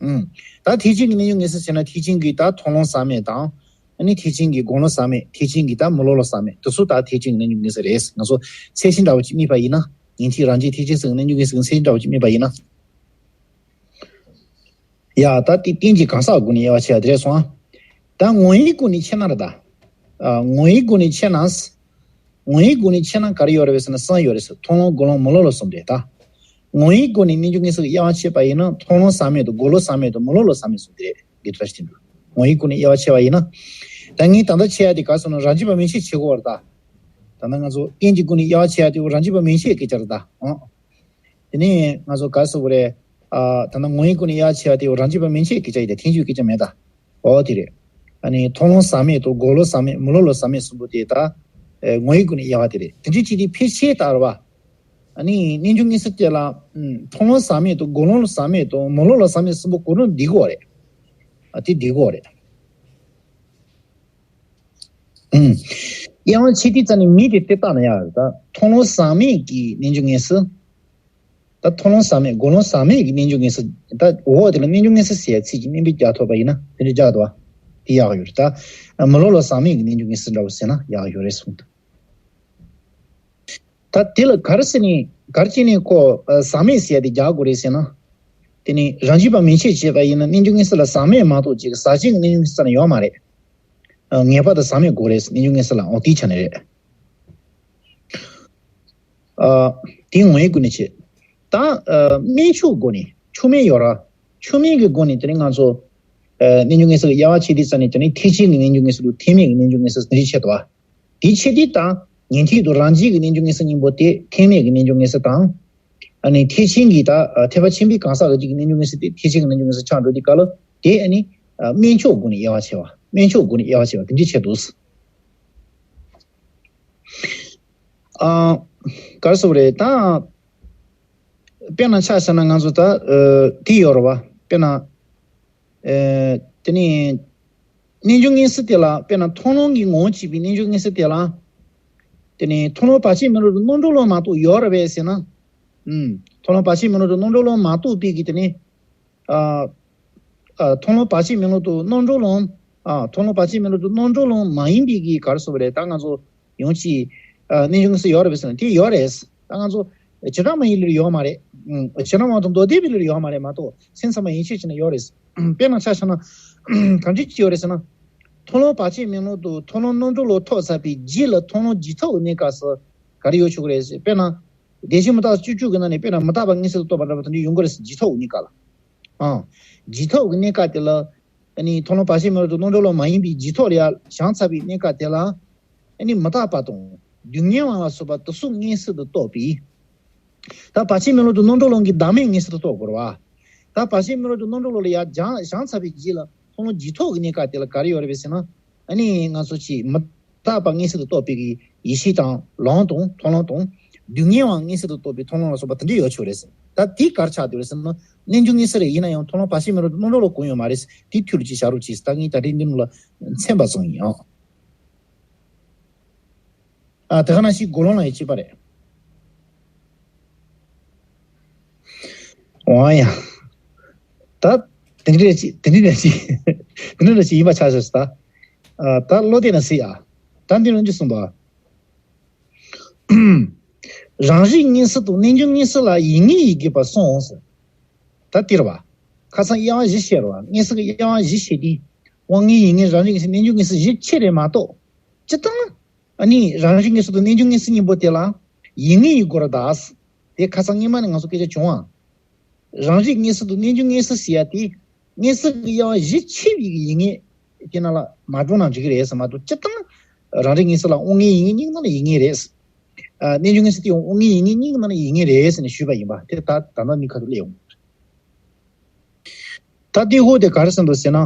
ཨུམ། ད་ཐེག་ཆེན་གྱི་རྣལ་འབྱོར་མངོན་གསལ་ཟེར་ན། ཐེག་ཆེན་གྱི་ད་མཐོང་ལམ་ཟག་མེད་དང་། ཨ་ནི་ཐེག་ཆེན་གྱི་སྒོམ་ལམ་ཟག་མེད། ཐེག་ཆེན་གྱི་ད་མི་སློབ་ལམ་ཟག་མེད་དེ་ཚོ་ད་ཐེག་ཆེན་གྱི་རྣལ་འབྱོར་མངོན་གསལ་རེད། ང་ཚོ་ཚད་གཞི་འདྲ་བོ་ཅིག་དམིགས་པ་ཡིན་ན། ཉན་ཐོས་རང་རྒྱུད་ཐེག་ཆེན་ཟེར་གྱི་རྣལ་འབྱོར་མངོན་གསལ་གྱི་ཚད་གཞི་འདྲ་བོ་ཅིག་དམིགས་པ་ཡིན་ན། ཡ། ད་དེ་རྟེན་གྱི་གང་ཟག་སྒོ་ནས་དབྱེ་བ་ཕྱེ་ཡ་དེ་རེད་སོང་ཨ། ད་ངོ་བོའི་སྒོ་ནས་ཕྱེ་ན་རེད་ད། ཨ། ངོ་བོའི་སྒོ་ནས་ཕྱེ་ན། ངོ་བོའི་སྒོ་ནས་ཕྱེ་ན་ག་རེ་ཡོད་རེད་ཟེར་ན་གསུམ་ཡོད་རེད་ཟེར། མཐོང་ལམ་སྒོམ་ལམ་མི་སློབ་ལམ་གསུམ་རེད་ད། ངོ་བོའི་སྒོ་ནས་རྣལ་འབྱོར་མངོན་གསལ་གྱི་དབྱེ་བ་ཕྱེ་བ་ཡིན་ན་མཐོང་ལམ་ཟག་མེད་དང་། སྒོམ་ལམ་ཟག་མེད་དང་། མི་སློབ་ལམ་ཟག་མེད་གསུམ་དེ་རེད། འདི་ལྟར་ཞིག་འདུག། ངོ་བོའི་སྒོ་ནས་དབྱེ་བ་ཕྱེ་བ་ཡིན་ན། ད་ངས་ད་ལྟ་ཕྱེ་ཡ་དེ་ག་རེ་ཟེར་ན་རང་རྒྱུད་པ་མན་ཆད་ཕྱེ་དགོས་པ་རེད་ད། ད་ལྟ་ང་ཚོ་རྟེན་གྱི་སྒོ་ནས་དབྱེ་བ་ཕྱེ་ཡ་དེ་རང་རྒྱུད་པ་མན་ཆད་སྐད་ཆ་རེད་ད། ཨང་། དེ་ནས་ང་ཚོ་ག་རེ་ཟེར་དགོས་རེད། ཨ། ད་ལྟ་ངོ་བོའི་སྒོ་ནས་དབྱེ་བ་ཕྱེ་ཡ་དེ་རང་རྒྱུད་པ་མན་ཆད་སྐད་ཆ་ཡིན་ད། ཐལ་འགྱུར་སྐད་ཆ་མེད་ད། འོ་དེ་རེད། ཨ་ནི་མཐོང་ལམ་ཟག་མེད་དང་། སྒོམ་ལམ་ཟག་མེད། མི་སློབ་ལམ་ཟག་མེད་གསུམ་པོ་དེ་ད། ཨེ། ངོ་བོའི་སྒོ་ནས་དབྱེ་བ་དེ་རེད། དེ་འདྲའི་ཅིག་དེ་ཕལ་ཆེར་ལྟར་བ། ཨ་ནི་རྣལ་འབྱོར་མངོན་གསལ་དེ་ལ། ཨུམ། མཐོང་ལམ་ཟག་མེད་དང་། སྒོམ་ལམ་ཟག་མེད་དང་། མི་སློབ་ལམ་ཟག་མེད་གསུམ་པོ་གོ་རིམ་འདི་དགོས་རེད། ཨ། དེ་འདི་དགོས་རེད། ཨུམ། དབྱེ་བ་ཕྱེ་དུས་ཙམ་ནས་མི་དེ་དེ་བལྟས་ན་ཡག་རེད་ད། མཐོང་ལམ་ཟག་མེད་ཀྱི་རྣལ་འབྱོར་མངོན་གསལ། ད་མཐོང་ལམ་ཟག་མེད། སྒོམ་ལམ་ཟག་མེད་ཀྱི་རྣལ་འབྱོར་མངོན་གསལ། ད་འོ་དེ་ལ་རྣལ་འབྱོར་མངོན་གསལ་ཟེར་ཡ་ཚིག་ཅིག་སྙན་པོ་རྒྱག་ཐུབ་པ་ཡིན་ན་དེ་འདྲ་རྒྱག་ཐུབ་པ། དེ་ཡག་ཡོད་རེད་ད། མི་སློབ་ལམ་ཟག་མེད་ཀྱི་རྣལ་འབྱོར་མངོན་གསལ་འདྲ་བོ་ཟེར་ན་ཡག་ཡོད་རེད་གསུངས་འདུག། ད་དེ་ལ་ག་རེ་ཟེར་ནས་ག་རེ་བྱས་ནས་ཁོ་ཨ་ཟག་མེད་ཟེར་ཡ་དེ་རྒྱག་དགོས་རེད་ཟེར་ན། དེ་ནི་རང་རྒྱུད་པ་མན་ཆད་བྱས་པ་ཡིན་ན་རྣལ་འབྱོར་མངོན་གསལ་ལ་ཟག་མེད་མ་གཏོགས་ཅིག་ཟག་བཅས་ཀྱི་རྣལ་འབྱོར་མངོན་གསལ་ཡོད་མ་རེད། ཨ་ངེས་པར་དུ་ཟག་མེད་དགོས་རེད་རྣལ་འབྱོར་མངོན་གསལ་ལ། འོ་དེའི་ཆ་ནས་རེད། ཨ་དེ་ངོ་བོའི་སྒོ་ནས་བྱེད། ད་ཨ་དམན་ཆོས་སྒོ་ནས་ཆོས་མིན་ཡོད་ར། ཆོས་མིན་གྱི་སྒོ་ནས་དེ་ནི་ང་ཚོ་ཨ་རྣལ་འབྱོར་མངོན་གསལ་གྱི་དབྱེ་བ་ཕྱེ་དུས་ཙ་ནས་དེ་ནི་ཐེག་ཆེན་གྱི་རྣལ་འབྱོར་མངོན་གསལ་དང་ཐེག་དམན་གྱི་རྣལ་འབྱོར་མངོན་གསལ་འདི་བྱེད་དོ། དེའི་ཕྱེ་དུས་དང་ཉན་ཐོས་དང་རང་རྒྱུད་ཀྱི་རྣལ་འབྱོར་མངོན་གསལ་གཉིས་པོ་དེ་ཐེག་དམན་གྱི་རྣལ་འབྱོར་མངོན་གསལ་དང་། ཨ་ནི་ཐེག་ཆེན་གྱི་ད་ཨ་ཐེག་པ་ཆེན་པོའི་གང་ཟག་རང་རྒྱུད་ཀྱི་རྣལ་འབྱོར་མངོན་གསལ་དེ་ཐེག་ཆེན་གྱི་རྣལ་འབྱོར་མངོན་གསལ་ཆགས་འགྲོ་དུས་སྐབས་ལ་དེ་ཨ་ནི་ཨ་དམན་ཆོས་སྒོ་ནས་དབྱེ་བ་ཕྱེ་བ། དམན་ཆོས་སྒོ་ནས་དབྱེ་བ་ཕྱེ་བ་དེ་འདྲའི་ཆེད་དུ། ཨ་ག་རེ་ཟེར་བ་རེད་ད། དཔེར་ན་ཆ་བཞག་ན་ང་ཚོ་ད་ཨ་དེ་ཡོད་རེད་བ། དཔེར་ན་ཨ་དེ་ནི་རྣལ་འབྱོར་མངོན་གསལ་དེ་ལ་དཔེར་ན་མཐོང་ལམ་གྱི་ངོ་བོ་བྱས་པའི་རྣལ་འབྱོར་མངོན་གསལ་དེ་ལ། དེ་ནི་མཐོང་ལམ་བར་ཆད་མེད་ལམ་དུ་རྣམ་གྲོལ་ལམ་མ་གཏོགས་ཡོད་རེད་པས་ཟེར་ན། ཨུམ། མཐོང་ལམ་བར་ཆད་མེད་ལམ་དུ་རྣམ་གྲོལ་ལམ་མ་གཏོགས་པའི་གི་དེ་ནི། ཨ། ཨ། མཐོང་ལམ་བར་ཆད་མེད་ལམ་དུ་རྣམ་གྲོལ་ལམ། ཨ། མཐོང་ལམ་བར་ཆད་མེད་ལམ་དུ་རྣམ་གྲོལ་ལམ་མ་ཡིན་པའི་གི་ག་རེ་ཟེར་བ་རེད་ད་ང་ཚོ་ཡོང་ཅི། ཨ། རྣལ་འབྱོར་མངོན་གསལ་ཡོད་རེད་པས་ཟེར་ན་དེ་ཡོད་རེད། ད་ང་ཚོ་བྱེ་བྲག་སྨྲ་བའི་ལུགས་ཡོད་མ་རེད། ཨུམ། བྱེ་བྲག་སྨྲ་བ་དང་མདོ་སྡེ་པའི་ལུགས་ཡོད་མ་རེད་མ་གཏོགས་སེམས་ཙམ་པ་ཡན་ཆད་ཅིག་ན་ཡོད་རེད། དཔེར་ན་ཆ་བཞག་ན། གང་ཅི་ཅི་ཡོད་རེད་ཟེར་ན། མཐོང་ལམ་བར་ཆད་མེད་ལམ་དུ་མཐོང་ལམ་རྣམ་གྲོལ་ལམ་ཐོབ་ཚར་བའི་རྗེས་ལ་མཐོང་ལམ་རྗེས་ཐོབ་ཀྱི་གནས་སྐབས་སུ་ག་རེ་ཡོད་ཆོག་གི་རེད་ཟེར་དཔེར་ན། བདེན་བཞི་མུ་སྟེགས་བཅུ་གཅིག་གི་ནང་ནས་དཔེར་ན་མི་རྟག་པ་མངོན་གསལ་དུ་རྟོགས་པ་འདྲ་པོ་དེ་འདྲ་ཡོང་གི་རེད་ཟེར་རྗེས་ཐོབ་ཀྱི་གནས་སྐབས་ལ། ཨང་། རྗེས་ཐོབ་ཀྱི་གནས་སྐབས་དེ་ལ། ཨ་ནི་མཐོང་ལམ་བར་ཆད་མེད་ལམ་དུ་རྣམ་གྲོལ་ལམ་མ་ཡིན་པའི་རྗེས་ཐོབ་ལ་ཡང་བྱང་ཚར་བའི་གནས་སྐབས་དེ་ལ། ཨ་ནི་མི་རྟག་པ་དང་སྡུག་བསྔལ་བ་ལ་སོགས་པ་དེ་ཚོ་མངོན་གསལ་དུ་རྟོགས་པའི། ད་བར་ཆད་མེད་ལམ་དུ་རྣམ་གྲོལ་ལམ་གྱི་བདག་མེད་མངོན་གསལ་དུ་རྟོགས་དགོས་རེད་བ། ད་བར་ཆད་མེད་ལམ་དུ་རྣམ་གྲོལ་ལམ་ལ་ཡང་སྦྱང་སྦྱངས་ཚར་བའི་རྗེས་ལ་མཐོང་ལམ་རྗེས་ཐོབ་ཀྱི་གནས་སྐབས་དེ་ལ་ག་རེ་ཡོད་རེད་པས་ཟེར་ན། ཨ་ནི་ང་ཚོ་ཅིག་མི་རྟག་པ་མངོན་གསལ་དུ་རྟོགས་པའི་གི་ཡེ་ཤེས་དང་ལམ་དང་མཐོང་ལམ་དང་། སྡུག་བསྔལ་བའང་མངོན་གསལ་དུ་རྟོགས་པའི་མཐོང་ལམ་ལ་སོགས་པ་དེ་འདྲ་ཡོད་ཆོག་རེད་ཟེར། ད་དེ་ག་རེ་ཆགས་འདུག་རེད་ཟེར་ན། རྣལ་འབྱོར་མངོན་གསལ་རེད་ཡིན་ན་ཡང་མཐོང་ལམ་བར་ཆད་མེད་ལམ་དུ་རྣམ་གྲོལ་ལམ་གང་ཡོད་མ་རེད། དེ་ཐུགས་ལ་ཅིག་བཞག་རོགས་གྱིས། ད་ངས་ད་རེས་འདི་ནང་ལ་མཚན་པ་བཟུང་ཡིན་ཨང་། ཨ་དེ་ག་ནང་བཞིན་དགུང་ལོ་ལ་ཡང་གཅིག་པ་རེད། འོ་ཡ། ད་དེ་འདྲ་ཅིག་དེ་འདྲ་ཅིག་དེ་འདྲ་ཅིག་ཡིན་པ་ཆགས་སོང་ད། ཨ་ད་བློ་བདེ་ན་སྲིད་ཨ། ད་འདི་ལོ་འཇུ་གསུངས་པ། རང་རིག་མངོན་གསལ་དང་རྣལ་འབྱོར་མངོན་གསལ་ལ་ཡིན་ངེས་ཡིན་དགོས་པར་གསུངས་ཟེར། ད་འདིར་བ། ཁ་སང་དབྱེ་བ་བཞི་བཤད་རོ། མངོན་གསལ་གྱི་དབྱེ་བ་བཞི་བཤད་དེ། དབང་མངོན་ཡིན་ངེས་རང་རིག་མངོན་གསལ་རྣལ་འབྱོར་མངོན་གསལ་བཞི་ཕྱེ་རེད་མ་གཏོགས། སྤྱིར་བཏང་། ཨ་ནི་རང་རིག་མངོན་གསལ་དང་རྣལ་འབྱོར་མངོན་གསལ་གཉིས་པོ་དེ་ལ། ཡིན་ངེས་ཡིན་དགོས་ར་ད། དེ་ཁ་སང་སྔོན་མ་ནས་ང་ཚོ་སྐད་ཆ་བྱུང་བ། རང་རིག་མངོན་གསལ་དང་རྣལ་འབྱོར་མངོན་གསལ་ཟེར་ཡ་དེ། མངོན་གསལ་གྱི་དབྱེ་བ་བཞི་ཕྱེ་བའི་ཡིན་ངེས། དེ་ནང་ལ་མ་འགྲོ་ན་འགྲིག་གི་རེད་ཟེར་མ་གཏོགས་སྤྱིར་བཏང་། རང་རིག་མངོན་གསལ་ལ་དབང་མངོན་ཡིན་ངེས་གཉིས་ནང་ལ་ཡིན་ངེས་རེད། ཨ་རྣལ་འབྱོར་མངོན་གསལ་དེ་ཡང་དབང་མངོན་ཡིན་ངེས་གཉིས་ནང་ལ་ཡིན་ངེས་རེད་ཟེར་ནས་ཞུས་པ་ཡིན་པ་དེ་ད་ད་ལྟ་ནི་ཁ་ཐུག་སླེབས་ཡོང་། ད་དེ་འོ་དེ་ག་རེ་ཟེར་འདུག་ཟེར་ན། ཨ་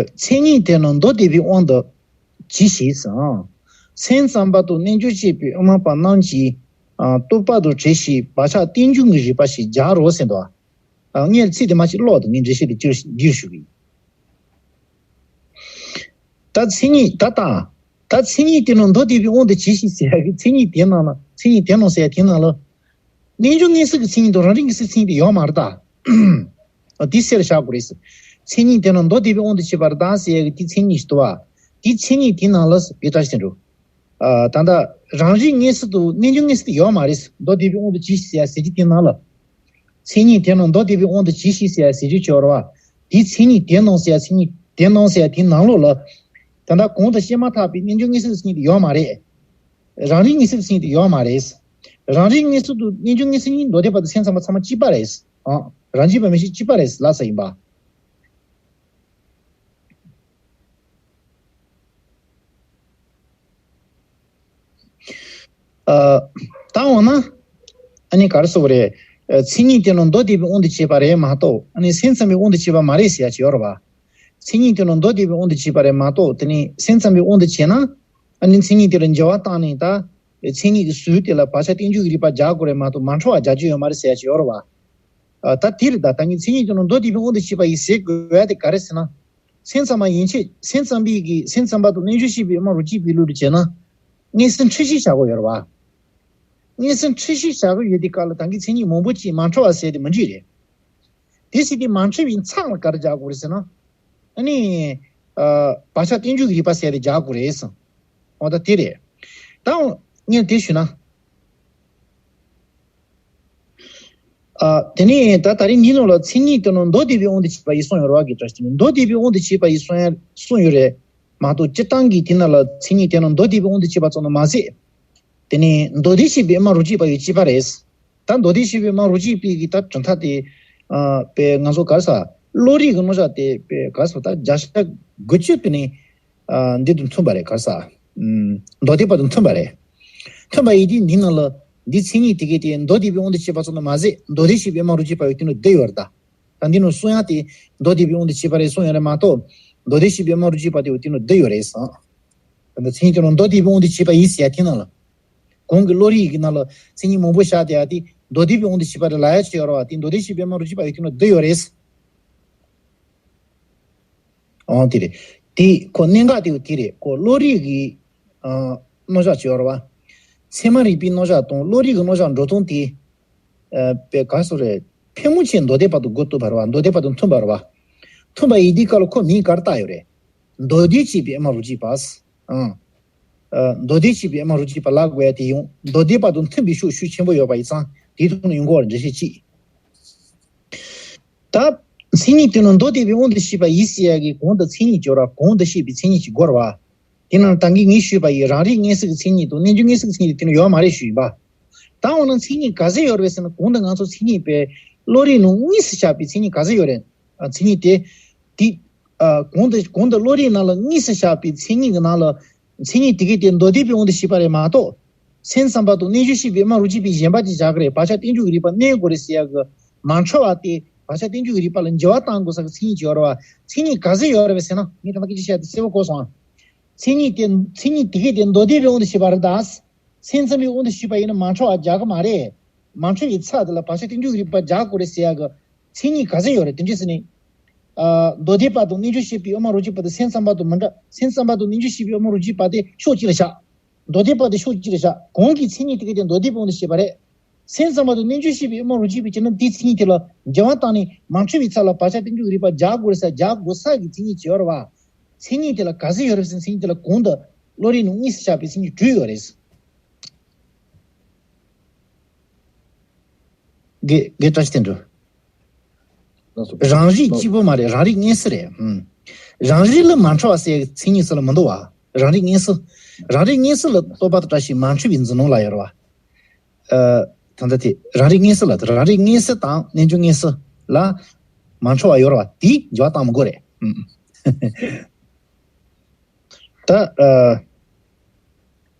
མཚན་ཉིད་དེ་ནི་མདོ་སྡེ་པའི་དབང་དུ་གྱིས་ཤིག་ཟེར། མཚན་ཙམ་པ་དང་རྣལ་འབྱོར་བཅས་པའི་དབུ་མ་པ་རྣམས་ཀྱིས། ཨ་རྟོག་པ་དང་བྲལ་ཞིང་བག་ཆགས་རྟེན་འབྱུང་གི་རིགས་པ་ཞེས་སྦྱར་རོ་ཟེར་འདུག་ཨ་ངས་ཚིག་དེ་མ་ཅིག་ཀློག་དང་ངས་འགྲེལ་བཤད་དེ་ཅིག་འདིར་ཞུ་གི་ཡིན། ད་མཚན་ཉིད་ད་ལྟ། ད་མཚན་ཉིད་དེ་ནི་མདོ་སྡེ་པའི་དབང་དུ་གྱིས་ཤིག་ཟེར་ཡ་གི་མཚན་ཉིད་དེ་ནང་ལ་མཚན་ཉིད་དེ་ནང་ཟེར་ཡ་དེ་ནང་ལ། རྣལ་འབྱོར་མངོན་གསལ་གྱི་མཚན་ཉིད་དང་རང་རིག་མངོན་གསལ་མཚན་ཉིད་དེ་ཡོད་མ་རེད་ད། འདི་སེལ་བཞག་དགོས་རེད། མཚན་ཉིད་དེ་ནི་མདོ་སྡེ་པའི་དབང་དུ་བྱས་པ་རེད་ད་ཟེར་ཡ་གི་དེ་མཚན་ཉིད་ཞིག་འདུག་བ། དེ་མཚན་ཉིད་དེ་ནང་ལ་དེ་ལྟར་ཟེར་འགྲོ། ཨ་ད་ལྟ་རང་རིག་མངོན་གསལ་དང་རྣལ་འབྱོར་མངོན་གསལ་དེ་ཡོད་མ་རེད། མདོ་སྡེ་པའི་དབང་དུ་གྱིས་ཤིག་ཟེར་ཡ་ཟེར་གྱི་དེ་ནང་ལ། མཚན་ཉིད་དེ་ནི་མདོ་སྡེ་པའི་དབང་དུ་གྱིས་ཤིག་ཟེར་ཡ་ཟེར་རྒྱུ་ཅིག་ཡོད་རེད་བ། དེའི་མཚན་ཉིད་དེ་ནང་ཟེར་ཡ་མཚན་ཉིད་དེ་ནང་ཟེར་ཡ་དེའི་ནང་ལོགས་ལ། ད་ལྟ་གོང་དུ་བཤད་མ་ཐག་པའི་རྣལ་འབྱོར་མངོན་གསལ་གྱི་མཚན་ཉིད་དེ་ཡོད་མ་རེད། རང་རིག་མངོན་གསལ་གྱི་མཚན་ཉིད་དེ་ཡོད་མ་རེད། རང་རིག་མངོན་གསལ་དང་རྣལ་འབྱོར་མངོན་གསལ་གཉིས་མདོ་སྡེ་པ་དང་སེམས་ཙམ་པ་ཚང་མ་གཅིག་པ་རེད། ཨང་། རང་རྒྱུད་པ་མན་ཆད་གཅིག་པ་རེད་ལབ་ས་ཡིན་པ། ཨ། ད་འོ་ན། ཨ་ནི་ག་རེ་ཟེར་བ་རེད། ཨ་མཚན་ཉིད་དེ་ནི་མདོ་སྡེ་པའི་དབང་དུ་བྱས་པ་རེད་མ་གཏོགས་ཨ་ནི་སེམས་ཙམ་པའི་དབང་དུ་བྱས་པ་མ་རེད་ཟེར་ཡ་ཅིག་ཡོད་རེད་བ། མཚན་ཉིད་དེ་ནི་མདོ་སྡེ་པའི་དབང་དུ་བྱས་པ་རེད་མ་གཏོགས་དེ་ནི་སེམས་ཙམ་པའི་དབང་དུ་བྱས་ན། ཨ་ནི་མཚན་ཉིད་དེ་ལ་འགྱུར་བ་བཏང་ནས་ད། མཚན་ཉིད་ཀྱི་ཟུར་དེ་ལ་བག་ཆགས་རྟེན་འབྱུང་གི་རིགས་པ་སྦྱར་དགོས་རེད་མ་གཏོགས་མ་འཕྲོ་བ་སྦྱར་རྒྱུ་ཡོད་མ་རེད་ཟེར་ཡ་ཅིག་ཡོད་རེད་བ། ཨ་ད་དེ་རེད་ད། ད་ངས་མཚན་ཉིད་དེ་ནི་མདོ་སྡེ་པའི་དབང་དུ་བྱས་པ་ཡིན་ཟེར་དགོས་ཡ་དེ་ག་རེ་ཟེར་ན། སེམས་ཙམ་པ་ཡན་ཆད་སེམས་ཙམ་པའི་གི་སེམས་ཙམ་པ་དང་རྣལ་འབྱོར་ཤེས་པའི་དབུ་མ་རོ་གཅིག་པའི་ལུགས་དུ་བྱས་ན། མངོན་གསལ་འཁྲུལ་གཞི་བཞག་དགོས་ཡོད་རེད་བ། མངོན་གསལ་འཁྲུལ་གཞི་བཞག་གི་ཡོད་དུས་སྐབས་ལ་ད་གིན་མཚན་ཉིད་མང་པོ་ཅིག་མ་འཕྲོ་བ་ཟེར་དེ་མི་འགྲིག་རེད། དེ་ཟེར་དུས་མ་འཕྲོ་བའི་མཚམས་ལ་ག་རེ་སྦྱར་དགོས་རེད་ཟེར་ན། ཨ་ནི། ཨ་བག་ཆགས་རྟེན་འབྱུང་གི་རིགས་པ་ཟེར་དེ་སྦྱར་དགོས་རེད་ཟེར། འོ་ད་དེ་རེད། ད་ངས་དེ་ཞུས་ན། ཨ། དེ་ནས་ད་ད་རིང་འདི་ནང་ལ་མཚན་ཉིད་དེ་ནི་མདོ་སྡེ་པའི་དབང་དུ་བྱས་པ་ཡིན་གསུངས་ཡོད་རེད་བ། གི་ཏྲ་ཞིག་ནི་མདོ་སྡེ་པའི་དབང་དུ་བྱས་པ་ཡིན་གསུངས་ཡ་གསུངས་ཡོད་རེད་མ་གཏོགས། སྤྱིར་བཏང་གི་དེ་ནང་ལ་མཚན་ཉིད་དེ་ནི་མདོ་སྡེ་པའི་དབང་དུ་བྱས་པ་ཙམ་དུ་མ་ཟད། དེ་ནས་མདོ་སྡེ་བཤད་པའི་དབུ་མ་རུ་གཅིག་པ་ཡང་གཅིག་པ་རེད། ད་མདོ་སྡེ་བཤད་པའི་དབུ་མ་རུ་གཅིག་པའི་གི་ད་གྲུབ་མཐའ་དེ། ཨ། པའི་ང་ཚོ་ག་རེ་ཟ། བློ་རིག་གི་རྣམ་གཞག་དེ་པའི་ག་རེ་ཟ། ད་བརྒྱ་ཆ་དགུ་བཅུ་པའི་ནི། ཨ། འདི་དང་མཐུན་པ་རེད། ག་རེ་ཟ། ཨམ། མདོ་སྡེ་པ་དང་མཐུན་པ་རེད། མཐུན་པ་ཡིན་དུས་འདི་ནང་ལ་འདི་མཚན་ཉིད་དེ་གའི་དེ་མདོ་སྡེ་པའི་དབང་དུ་བྱས་པ་ཙམ་དུ་མ་ཟད། མདོ་སྡེ་བཤད་པའི་དབུ་མ་རུ་གཅིག་པ་ཡང་དེ་ནང་བསྡུས་ཡོད་རེད་ད། ད་འདི་ནང་གསུང་ཡ་དེ་མདོ་སྡེ་པའི་དབང་དུ་བྱས་པ་རེད་གསུང་ཡ་རེད་མ་གཏོགས། མདོ་སྡེ་བཤད་པའི་དབུ་མ་རུ་གཅིག་པ་དེ་ཡང་དེ་ནང་བསྡུས་ཡོད་རེད་ཟེར། ད་ལྟ་མཚན་ཉིད་དེ་ནི་མདོ་སྡེ་པའི་དབང་དུ་བྱས་པ་ཡིན་ཟེར་ཡ་དེ་ནང་ལ། གོང་གི་བློ་རིག་གི་ནང་ལ་མཚན་ཉིད་མང་པོ་བཞག་བསྡད་ཡ་དེ་མདོ་སྡེ་པའི་དབང་དུ་བྱས་པ་རེད་ལབ་ཡ་ཅིག་ཡོད་རེད་བ། དེ་མདོ་སྡེ་བཤད་པའི་དབུ་མ་རུ་གཅིག་པ་ཡང་དེ་ནང་བསྡུས་ཡོད་རེད། ཨང་། དེ་རེད། དེ་ཁོ་གནད་འགག་དེ་དེ་རེད། ཁོ་བློ་རིག་གི། ཨ། རྣམ་གཞག་ཅིག་ཡོད་རེད་བ། ཚད་མ་རིག་པའི་རྣམ་གཞག་དང་བློ་རིག་གི་རྣམ་གཞག་འགྲོ་སྟངས་དེ། ཨ། པའི་ག་རེ་ཟ་རེད། ཕལ་མོ་ཆེ་མདོ་སྡེ་པ་དང་སྒོ་བསྟུན་པ་རེད་བ། མདོ་སྡེ་པ་དང་མཐུན་པ་རེད་བ། མཐུན་པ་ཡིན་དུས་སྐབས་ལ་ཁོ་མིང་ག་རེ་བཏགས་ཡོད་རེད། མདོ་སྡེ་བྱས་པའི་དབུ་མ་རུ་གཅིག་པ། ཨང་། ཨ། མདོ་སྡེ་བྱས་པའི་དབུ་མ་རུ་གཅིག་པ་ལབ་དགོས་ཡ་དེ་ཡང་མདོ་སྡེ་པ་དང་མཐུན་པའི་ཕྱོགས་ཤུགས་ཆེན་པོ་ཡོད་པ་ཡིན་ཙང་དེའི་ཐོག་ནས་ཡོང་གི་ཡོད་རེད། འགྲེལ་བཤད་གཅིག་ད་མཚན་ཉིད་དེ་ནི་མདོ་སྡེ་པའི་དབང་དུ་བྱས་པ་ཡིན་ཟེར་ཡ་གི་གོང་དུ་མཚན་ཉིད་ཅིག་ཡོད་ར། གོང་དུ་བཤད་པའི་མཚན་ཉིད་ཅིག་དགོས་ར་བ། དེ་ནང་ད་གིན་ངས་ཞུས་པ་ཡི་རང་རིག་མངོན་གསལ་གྱི་མཚན་ཉིད་དང་རྣལ་འབྱོར་མངོན་གསལ་གྱི་མཚན་ཉིད་དེ་ནི་ཡོད་མ་རེད་ཞུས་ཡིན་པ། ད་འོ་ན་མཚན་ཉིད་ག་ཚད་ཡོད་རེད་ཟེར་ན། གོང་དུ་ང་ཚོ་མཚན་ཉིད་པའི་བློ་རིག་ནང་དངོས་སུ་བཞག་པའི་མཚན་ཉིད་ག་ཚད་ཡོད་རེད། ཨ། མཚན་ཉིད་དེ། དེ། ཨ། གོང་དུ་གོང་དུ་བློ་རིག་ནང་ལ་དངོས་སུ་བཞག་པའི་མཚན་ཉིད་ཀྱི་ནང་ལ། མཚན་ཉིད་དེ་གའི་དེ་མདོ་སྡེ་པའི་དབང་དུ་བྱས་པ་རེད་མ་གཏོགས། སེམས་ཙམ་པ་དང་རྣལ་འབྱོར་བཤད་པའི་དབུ་མ་རུ་གཅིག་པའི་གཞན་པ་ཅིག་བཞག་གི་རེད། བག་ཆགས་རྟེན་འབྱུང་གི་རིགས་པ་བསྣན་དགོས་རེད་ཟེར་ཡ་གི་མ་འཕྲོ་བ་དེ། བག་ཆགས་རྟེན་འབྱུང་གི་རིགས་པ་ལ་འགྱུར་བ་གཏང་དགོས་ས་གི་མཚན་ཉིད་ཅིག་ཡོད་རེད་བ། མཚན་ཉིད་ག་ཚད་ཡོད་རེད་བས་ཟེར་ན། ངས་ད་ལྟ་སྐད་ཆ་བཤད་དེ་གསལ་པོ་གོ་སོང་ཨ། མཚན་ཉིད་དེ་མཚན་ཉིད་དེ་གའི་དེ་མདོ་སྡེ་པའི་དབང་དུ་བྱས་པ་རེད་ད། སེམས་ཙམ་པའི་དབང་དུ་བྱས་པ་ཡིན་ན་མ་འཕྲོ་བ་རྒྱག་གི་མ་རེད། མ་འཕྲོ་བའི་ཚད་དེ་ལ་བག་ཆགས་རྟེན་འབྱུང་གི་རིགས་པ་རྒྱག་དགོས་རེད་ཟེར་ཡ་གི་མཚན་ཉིད་ག་ཚད་ཡོད་རེད། དེ་འདྲས་ཟེར་ནས། ཨ། མདོ་སྡེ་པ་དང་རྣལ་འབྱོར་བཤད་པའི་དབུ་མ་རུ་གཅིག་པ་དེ་སེམས་ཙམ་པ་དང་མི་འདྲ། སེམས་ཙམ་པ་དང་རྣལ་འབྱོར་བཤད་པའི་དབུ་མ་རུ་གཅིག་པ་དེ་ཕྱོགས་གཅིག་ལ་བཞག་མདོ་སྡེ་པ་དེ་ཕྱོགས་གཅིག་ལ་བཞག་གོང་གི་མཚན་ཉིད་དེ་གའི་དེ་མདོ་སྡེ་པའི་དབང་དུ་བྱས་པ་རེད། སེམས་ཙམ་པ་དང་རྣལ་འབྱོར་བཤད་པའི་དབུ་མ་རུ་གཅིག་པའི་ཕྱིར་ན་དེའི་མཚན་ཉིད་དེ་ལ་འགྱུར་བ་བཏང་ནས་མ་འཕྲོ་བའི་ཚད་ལ་བག་ཆགས་རྟེན་འབྱུང་གི་རིགས་པ་རྒྱག་དགོས་རེད་ཟེར། རྒྱག་དགོས་ས་གི་མཚན་ཉིད་ཅིག་ཡོད་རེད་བ། མཚན་ཉིད་དེ་ལ་ག་ཚད་ཡོད་རེད་ཟེར་ན། མཚན་ཉིད་དེ་ལ་གོང་དུ་བློ་རིག་ནང་དངོས་སུ་བཞག་པའི་མཚན་ཉིད་དྲུག་ཡོད་རེད། དགེ་དགེ་བཀྲ་ཤིས་དོན་གྲུབ། ལགས་སོ། རང་རིག་ལགས། གཅིག་པོ་མ་རེད། རང་རིག་མངོན་གསལ་རེད། ཨུམ། རང་རིག་ལ་མ་འཕྲོ་བ་ཟེར་མཚན་ཉིད་ཟེར་ལ་མི་འདུག་བ། རང་རིག་མངོན་གསལ། རང་རིག་མངོན་གསལ་ལ་རྟོག་པ་དང་བཀྲ་ཤིས་མ་འཕྲོ་བའི་འཛིན་ལུགས་ལ་ཡོད་རེད་བ། ཨ། ད་ལྟ་དེ་རང་རིག་མངོན་གསལ་ལ། རང་རིག་མངོན་གསལ་དང་རྣལ་འབྱོར་མངོན་གསལ་ལ་མ་འཕྲོ་བ་ཡོད་རེད་བ། དེ་འགྱུར་བ་བཏང་མི་དགོས་རེད། ཨུམ། ད། ཨ།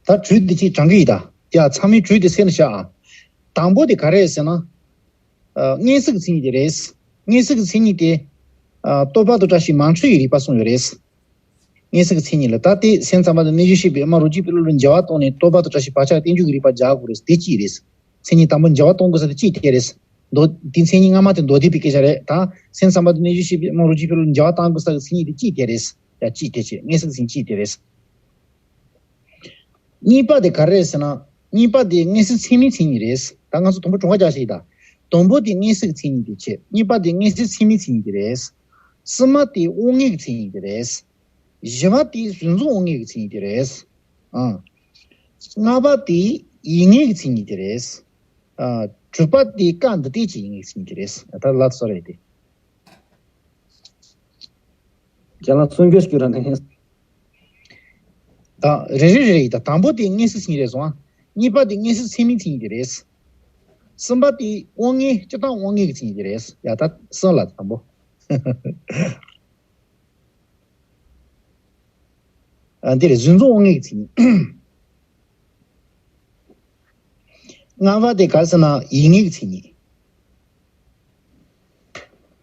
ད་དྲུག་དེ་ཅིག་དྲང་གི་ཡིན་ད། ཡ། ཚང་མས་དྲུག་དེ་སེམས་ལ་བཞག་ཨ། དང་པོ་དེ་ག་རེ་རེད་ཟེར་ན། ཨ། མངོན་གསལ་གྱི་མཚན་ཉིད་དེ་རེད། མངོན་གསལ་གྱི་མཚན་ཉིད་དེ། ཨ། རྟོག་པ་དང་བཀྲ་ཤིས་མ་འཕྲོ་བའི་རིགས་པ་གསུངས་ཡོད་རེད། མངོན་གསལ་གྱི་མཚན་ཉིད་ལ། ད་དེ་སེམས་ཙམ་པ་དང་རྣལ་འབྱོར་བཤད་པའི་དབུ་མ་རུ་གཅིག་པའི་བློ་ལ་འགྱུར་བ་བཏང་ནས་རྟོག་པ་དང་བཀྲ་ཤིས་བག་ཆགས་རྟེན་འབྱུང་གི་རིགས་པ་རྒྱག་དགོས་རེད། དེ་གཅིག་རེད། མཚན་ཉིད་དང་པོ་འགྱུར་བ་གཏོང་དགོས་ས་དེ་གཅིག་དེ་རེད། མདོ། དེ་མཚན་ཉིད་སྔ་མ་དེ་མདོ་སྡེ་པའི་སྐད་ཆ་རེད་ད། སེམས་ཙམ་པ་དང་རྣལ་འབྱོར་བཤད་པའི་དབུ་མ་རུ་གཅིག་པའི་བློ་ལ་འགྱུར་བ་གཏང་དགོས་ས་གི་མཚན་ཉིད་དེ་གཅིག་དེ་རེད། ཡ། གཅིག་དེ་བྱས། མངོན་གསལ་གྱི་མཚན་ཉིད་གཅིག་དེ་རེད། གཉིས་པ་དེ་ག་རེ་རེད་ཟེར་ན། གཉིས་པ་དེ་མངོན་གསལ་ཚད་མའི་མཚན་ཉིད་རེད། ད་ང་ཚོ་དང་པོ་གྲངས་ཀ་རྒྱག་ཤེས་ད། དང་པོ་དེ་མངོན་གསལ་གྱི་མཚན་ཉིད་དེ་བྱས། གཉིས་པ་དེ་མངོན་གསལ་ཚད་མའི་མཚན་ཉིད་དེ་རེད། གསུམ་པ་དེ་དབང་ལྔའི་མཚན་ཉིད་དེ་རེད། བཞི་པ་དེ་གཟུགས་མཚོན་དབང་ལྔའི་མཚན་ཉིད་དེ་རེད། ཨང་། ལྔ་པ་དེ་ཡིད་ལྔའི་མཚན་ཉིད་དེ་རེད། ཨ། དྲུག་པ་དེ་སྐབས་འདི་ལྟའི་ཡིད་ལྔའི་མཚན་ཉིད་དེ་རེད། ད་ལགས་སོ་རེད་དེ། རྒན་ལགས་གསུང་རྒྱུ་ཞིག་ར་ནས། ད་རེ་རེ་རེ་རེ་ཡིན་ད། དང་པོ་དེ་མངོན་གསལ་མཚན་ཉིད་རེད་སོང་ཨ། གཉིས་པ་དེ་མངོན་གསལ་ཚད་མའི་མཚན་ཉིད་དེ་རེད། གསུམ་པ་དེ་དབང་ལྔའི། སྤྱིར་བཏང་དབང་ལྔའི་མཚན་ཉིད་དེ་རེད། ཡ། ད་གསུམ་ལ་དང་པོ། ཨ། འདི་རེད། གཟུགས་མཚོན་དབང་ལྔའི་མཚན་ཉིད། ལྔ་པ་དེ་ག་རེ་ཟེར་ན་ཡིད་ལྔའི་མཚན་ཉིད།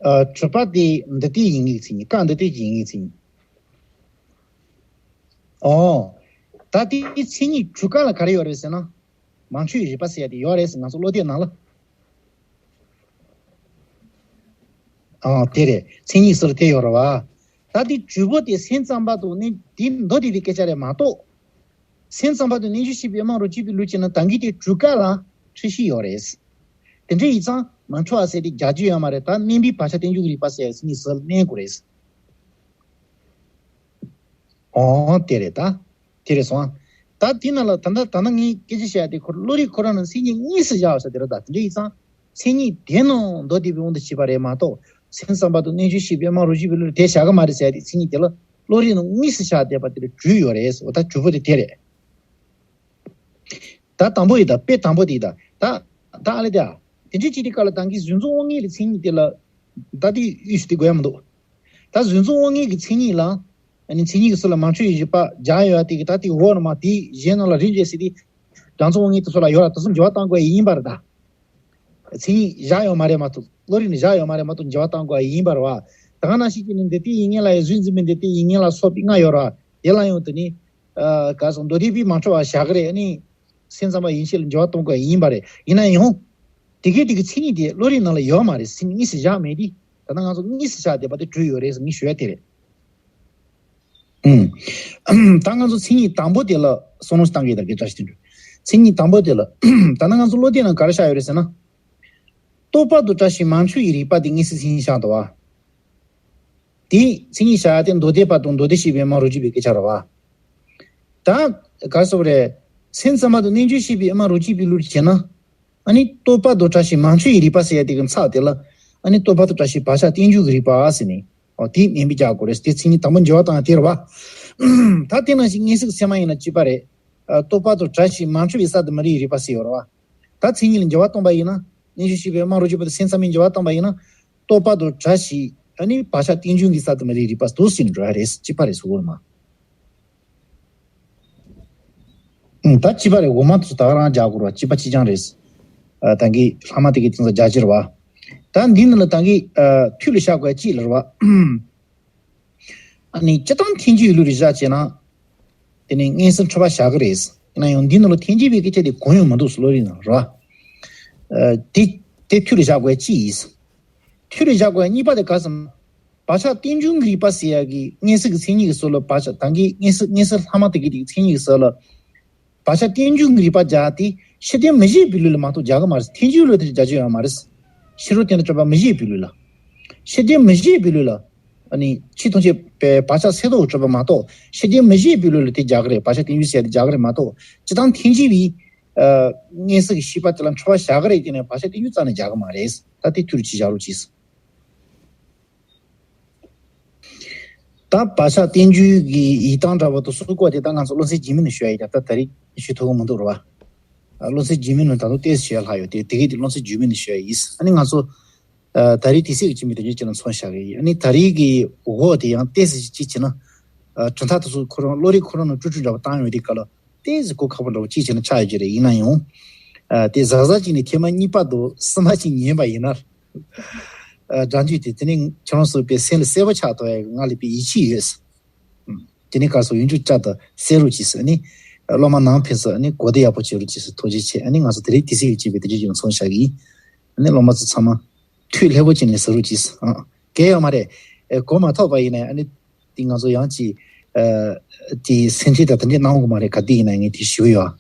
ཨ། དྲུག་པ་དེ་འདི་ལྟའི་ཡིད་ལྔའི་མཚན་ཉིད། སྐབས་འདི་ལྟའི་ཡིད་ལྔའི་མཚན་ཉིད། ཨོ། ད་དེའི་མཚན་ཉིད་དྲུག་ཀ་ལ་ག་རེ་ཡོད་རེད་ཟེར་ན། མ་འཁྲུལ་བའི་རིག་པ་ཟེར་ཡ་དེ་ཡོད་རེད་ཟེར། ང་ཚོ་བློ་གཏད་ནང་ལ། ཨང་། དེ་རེད། མཚན་ཉིད་ཟེར་དེ་ཡོད་རེད་བ། ད་དེ་དྲུག་པོ་དེ་སེམས་ཙམ་པ་དང་ནི་དེ་མདོ་སྡེ་པའི་སྐད་ཆ་རེད་མ་གཏོགས། སེམས་ཙམ་པ་དང་རྣལ་འབྱོར་བཤད་པའི་དབུ་མ་རུ་གཅིག་པའི་ལུགས་ཀྱིས་ན་ད་གིན་དེ་དྲུག་ཀ་ལ་འཁྲུལ་གཞི་ཡོད་རེད། དེ་འདྲ་ཡིན་ཙང་མ་འཁྲུལ་བ་ཟེར་དེ་རྒྱག་རྒྱུ་ཡོད་མ་རེད། ད་བསྣན་པའི་བག་ཆགས་རྟེན་འབྱུང་གི་རིག་པ་ཟེར་ཡ་ཟིན་ནས་ཟེར་བསྣན་དགོས་རེད། ཨོ། དེ་རེད་ད། དེ་རེད་སོང་ཨ། ད་དེ་ནང་ལ་ད་ལྟ་ད་ལྟ་ངས་སྐད་ཆ་བཤད་ཡ་དེ་ཁོ་བློ་རིག་ཁོ་རང་ནང་མཚན་ཉིད་དངོས་སུ་བཞག་པ་ཟེར་དེ་རེད་ད། དེ་འདྲ་ཡིན་ཙང་ མཚན་ཉིད་དེ་རྣམས་མདོ་སྡེ་པའི་དབང་དུ་བྱས་པ་རེད་མ་གཏོགས། སེམས་ཙམ་པ་དང་རྣལ་འབྱོར་ཤེས་པའི་དབུ་མ་རོ་གཅིག་པའི་བློ་ལ་དེ་བཞག་གི་མ་རེད་ཟེར་ཡ་དེ། མཚན་ཉིད་དེ་ལ་བློ་རིག་ནང་དངོས་སུ་བཞག་བསྡད་པ་དེ་ལ་གྲོས་ཡོད་རེད་ཟེར་བ། ད་གྲོས་པོ་དེ་དེ་རེད། ད་དང་པོ་ཡིན་ད། དཔེ་དང་པོ་དེ་ཡིན་ད། ད་ད་ཨ་ལེ་དེ་ཨ། དེ་འདྲའི་ཅིག་དེ་ག་ལ་དང་གི་གཟུགས་མཚན་དབང་མངོན་གྱི་མཚན་ཉིད་དེ་ལ། ད་དེ་ཡུལ་ཞིག་དེ་དགོས་ཡ་མི་འདུག་ད་གཟུགས་མཚན་དབང་མངོན་གྱི་མཚན་ཉིད་ལ། ཨ་ནི་མཚན་ཉིད་ཀྱི་ཚུལ་ལ་མང་ཆོས་ཡོད་པ་སྦྱར་ཡོད་དེ་གི། ད་དེ་འོག་ནས་མར་དེ་གཞན་རྣམས་ལ་རིགས་འགྲེ་ཟེར་དེ། སྒྲ་མཚན་དབང་མངོན་དེ་ཚོ་ལ་ཡོད་ར། དེ་ཚོ་འགྱུར་བ་གཏང་དགོས་ཡ་ཡིན་པ་རེད་ད། མཚན་ཉིད་བཞག་ཡོད་མ་རེད་མ་གཏོགས། བློ་རིག་ནས་བཞག་ཡོད་མ་རེད་མ་གཏོགས། འགྱུར་བ་གཏང་དགོས་ཡ་ཡིན་པ་རེད་བ། ད་ག་ནང་བཞིན་གྱི་ནི་འདི་ལྟའི་ཡིད་ངེས་ལ་ཡང་གཟུགས་འཛིན་པའི་འདི་ལྟའི་ཡིད་ངེས་ལ་སོགས་པའི་ལྔ་ཡོད་ར། དེ་ལ་ཡང་དེ་ནི། ཨ། ག་སོགས་མདོ་སྡེ་པས་མ་འཕྲོས་པ་བཞག་གི་རེད། ཨ་ནི། སེམས་ཙམ་པ་ཡིན་ཕྱིར་ལ་འགྱུར་བ་གཏོང་དགོས་ཡིན་པ་རེད། ཡིན་ན་ཡང་། དེ་གའི་དེ་གི་མཚན་ཉིད་དེ་བློ་རིག་ནང་ལ་ཡོད་མ་རེད། སེམས་དངོས་སུ་བཞག་མེད་དེ། ད་ལྟ་ང་ཚོ་དངོས་སུ་བཞག་བསྡད་པ་དེ་གྲོས་ཡོད་རེད་ཟེར་ངས་ཞུ་ཡ་དེ་རེད། ཨུམ། ད་ང་ཚོ་མཚན་ཉིད་དང་པོ་དེ་ལ་བསམ་བློ་ཞིག་བཏང་གི་ཡོད་ད། དགེ་བཀྲ་ཤིས་དོན་གྲུབ། མཚན་ཉིད་དང་པོ་དེ་ལ། ད་ནི་ང་ཚོ་བློ་དེབ་ནང་ག་རེ་བཞག་ཡོད་རེད་ཟེར་ན། རྟོག་པ་དང་བྲལ་ཞིང་མ་འཆོལ་བའི་རིག་པ་དེ་དངོས་སུ་མཚན་ཉིད་བཞག་འདུག་བ། དེ་མཚན་ཉིད་བཞག་ཡ་དེ་མདོ་སྡེ་པ་དང་མདོ་སྡེ་བཤད་པའི་དབུ་མ་རོ་གཅིག་པའི་སྐད་ཆ་རེད་བ། ད་ག་རེ་ཟེར་དགོས་རེད། སེམས་ཙམ་པ་དང་རྣལ་འབྱོར་ཤེས་པའི་དབུ་མ་རོ་གཅིག་པའི་ལུགས་བྱས་ན། ཨ་ནི་རྟོག་པ་དང་བྲལ་ཞིང་མ་འཆོལ་བའི་རིག་པ་ཟེར་ཡ་དེ་གི་ཚབ་དེ་ལ། ཨ་ནི་རྟོག་པ་དང་བྲལ་ཞིང་བག་ཆགས་རྟེན་འབྱུང་གི་རིག་པ་ཟེར་ནས། འོ་དེ་ནན་པོ་རྒྱག་དགོས་རེད། དེ་མཚན་ཉིད་དང་པོ་འགྱུར་བ་བཏང་ཡ་དེ་རེད་བ། ད་དེ་ནང་བཞིན་སྔོན་གཟིགས་ཚད་མ་ཡིན་ན་གཅིག་པ་རེད། ཨ། རྟོག་པ་དང་བྲལ་ཞིང་མ་འཆོལ་བའི་ས་དེ་མི་རིག་རིག་པ་ཟེར་ཡོད་རེད་བ། ད་མཚན་ཉིད་ལ་འགྱུར་བ་གཏོང་པ་ཡིན་ན། རྣལ་འབྱོར་ཤེས་པའི་དབུ་མ་རོ་གཅིག་པ་དེ་སེམས་ཙམ་པས་འགྱུར་བ་གཏོང་པ་ཡིན་ན། རྟོག་པ་དང་བྲལ་ཞིང་ཨ་ནི་བག་ཆགས་རྟེན་འབྱུང་གི་ས་དེ་མི་རིག་རིག་པ་དེ་ཟེར་ནས་འགྲོ་ཡ་རེད། གཅིག་པ་རེད་ཟེར་གོ་རེད་མ། ཨུམ། ད་གཅིག་པ་རེད། འོག་མ་དེ་ཚོ་ད་ག་རང་རྒྱག་དགོས་རེད་བ། གཅིག་པ་གཅིག་རྐྱང་རེད། ཨ། ད་གིན་ལྷག་མ་དེ་གའི་དེང་སང་རྒྱག་རྒྱུ་རེད་བ། ད་འདི་ནི་ལ་ད་གིན། ཨ། ཐུགས་ལ་བཞག་དགོས་གཅིག་ལ་རེད་བ། ཨ་ནི་སྤྱིར་བཏང་ཐལ་འགྱུར་ལུགས་རེ་བཞག་བྱས་ན། དེ་ནི་མངོན་སུམ་འཕྲོད་པ་བཞག་གི་རེད། ཡིན་ན་ཡང་འདི་ནང་ལ་ཐལ་འགྱུར་བའི་སྐད་ཆ་དེ་གང་ཡང་མི་འདུག་ཟེར། བློ་རིག་ནང་རེད་བ། ཨ། དེ་དེ་ཐུགས་ལ་བཞག་དགོས་གཅིག་ཡིན། ཐུགས་ལ་བཞག་དགོས་གཉིས་པ་དེ་ག་ཟེར་ན། བག་ཆགས་རྟེན་འབྱུང་གི་རིག་པ་ཟེར་ཡ་གི་མངོན་སུམ་གྱི་མཚན་ཉིད་ཀྱི་ཟུར་ལ། བག་ཆགས་ད་གིན་མངོན་སུམ་མངོན་སུམ་ལྷག་མ་དེ་གའི་དེ་མཚན་ཉིད་ཀྱི་ཟུར་ལ། བག་ཆགས་རྟེན་འབྱུང་གི་རིག་པ་སྦྱར་ཏེ་ཕྱིར་དོན་མི་བཞེད་པའི་ལུགས་ལ་མ་གཏོགས་སྦྱར་གི་མ་རེད། ཐལ་འགྱུར་ལུགས་དེ་སྦྱར་རྒྱུ་ཡོད་མ་རེད། ཕྱི་རོལ་དོན་དང་བྲལ་བ་མི་བཞེད་པའི་ལུགས་ལ། ཕྱིར་དོན་མི་བཞེད་པའི་ལུགས་ལ། ཨ་ནི་ཕྱི་ལྟུང་བྱེད་པའི་བག་ཆགས་སེལ་དོ་སྤྲོད་པ་མ་གཏོགས། ཕྱིར་དོན་མི་བཞེད་པའི་ལུགས་ལ་དེ་སྦྱར་གི་རེད། བག་ཆགས་རྟེན་འབྱུང་ཟེར་དེ་སྦྱར་གི་རེད་མ་གཏོགས། སྤྱིར་བཏང་ཐལ་འགྱུར་བའི། ཨ། མངོན་སུམ་གྱི་ཤེས་པ་དེ་ལ་འཕྲོད་པ་བཞག་གི་རེད་ཀྱི་ནས། བག་ཆགས་རྟེན་འབྱུང་རྩ་ནས་སྦྱར་གི་མ་རེད། ད་དེ་ཐུགས་ལ་གཅིག་བཞག་རོགས་གྱིས། ད་བག་ཆགས་རྟེན་འབྱུང་གི་ཡིད་དང་འདྲ་བ་དང་སོགས་སྐོར་དེ་ད་ང་ཚོ་བློ་ཚད་རྗེས་མའི་ནང་ཞུ་ཡ་ཡིན། ད་ད་རེས་ཞུ་ཐུབ་ཀྱི་མི་འདུག་རེད་བ། ཨ། བློ་ཚད་རྗེས་མའི་ནང་ད་དུང་ཏོག་ཙམ་ཞུ་ཡ་ལྷག་ཡོད་དེ། དེ་གས་དེ་བློ་ཚད་རྗེས་མའི་ནང་ཞུ་ཡ་ཡིན། ཨ་ནི་ང་ཚོ། ཨ། ད་རེས་དུས་ཚོད་ཀྱི་རྐྱེན་པས་དེ་འདྲ་ཅིག་ལ་མཚམས་བཞག་གི་ཡིན། ཨ་ནི་ད་རེས་ཀྱི་འོག་དེ་ཡང་ཏོག་ཙམ་ཅིག་བྱས་ན། ཨ། གྲུབ་མཐའ་དེ་ཚོ་ཁོ་རང་བློ་རིག་ཁོ་རང་ནང་དཀྲུག་དཀྲུག་འདྲ་བོ་བཏང་ཡོད་དེ་ག་ལ། ཏོག་ཙམ་གོ་ཁག་པོ་འདྲ་བོ་ཅིག་བྱས་ན་ཆགས་ཡོད་ཀྱི་རེད། ཡིན་ན་ཡང་། ཨ། དེ་གཟབ་གཟབ་ཅིག་ནས་ཐེངས་མ་གཉིས་པ་དང་གསུམ་པ་ཅིག་ཉན་པ་ཡིན་ན། ཨ། སྒྲ་འཇུག་དེ་དེ་ནི་ཁྱེད་རང་ཚོ་པའི་སེམས་ལ་གསལ་པོ་ཆགས་ཐུབ་ཡ་ང་ལ་པའི་ཡིད་ཆེས་ཡོད། ཨུམ། དེ་ནི་ག་སོ་ཡོན་ཆུ་བཅའ་དང་གསལ་རོགས་གྱིས་ཟེར་ནི། སློབ་མ་ནང་ཕན་སོ་ནི་གོ་བདེ་ཡག་པོ་བྱེད་རོགས་གྱིས་ཟེར། ཐུགས་རྗེ་ཆེ། ཨ་ནི་ང་ཚོ་དེ་རིང་དུས་ཚོད་ཀྱི་བྱས་པའི་དེ་རིང་ཡོང་སོང་བཞག་གི། ཨ་ནི་སློབ་མ་ཚོ་ཚང་མ་ཐུགས་ལྷོད་པོ་བྱས་ནས་ཟེར་རོགས་གྱིས། ཨ། གལ་ཡོད་མ་རེད། ཨེ། གོ་མ་ཐོག་པ་ཡིན་ན་ཨ་ནི། དེ་ང་ཚོ་ཡང་ཅིག་ཨ། དེ་སེམས་ཁྲལ་དང་དེ་འདྲས་གནང་དགོས་མ་རེད། ག་དུས་ཡིན་ན་ངས་དེ་ཞུ་གི་ཡོད།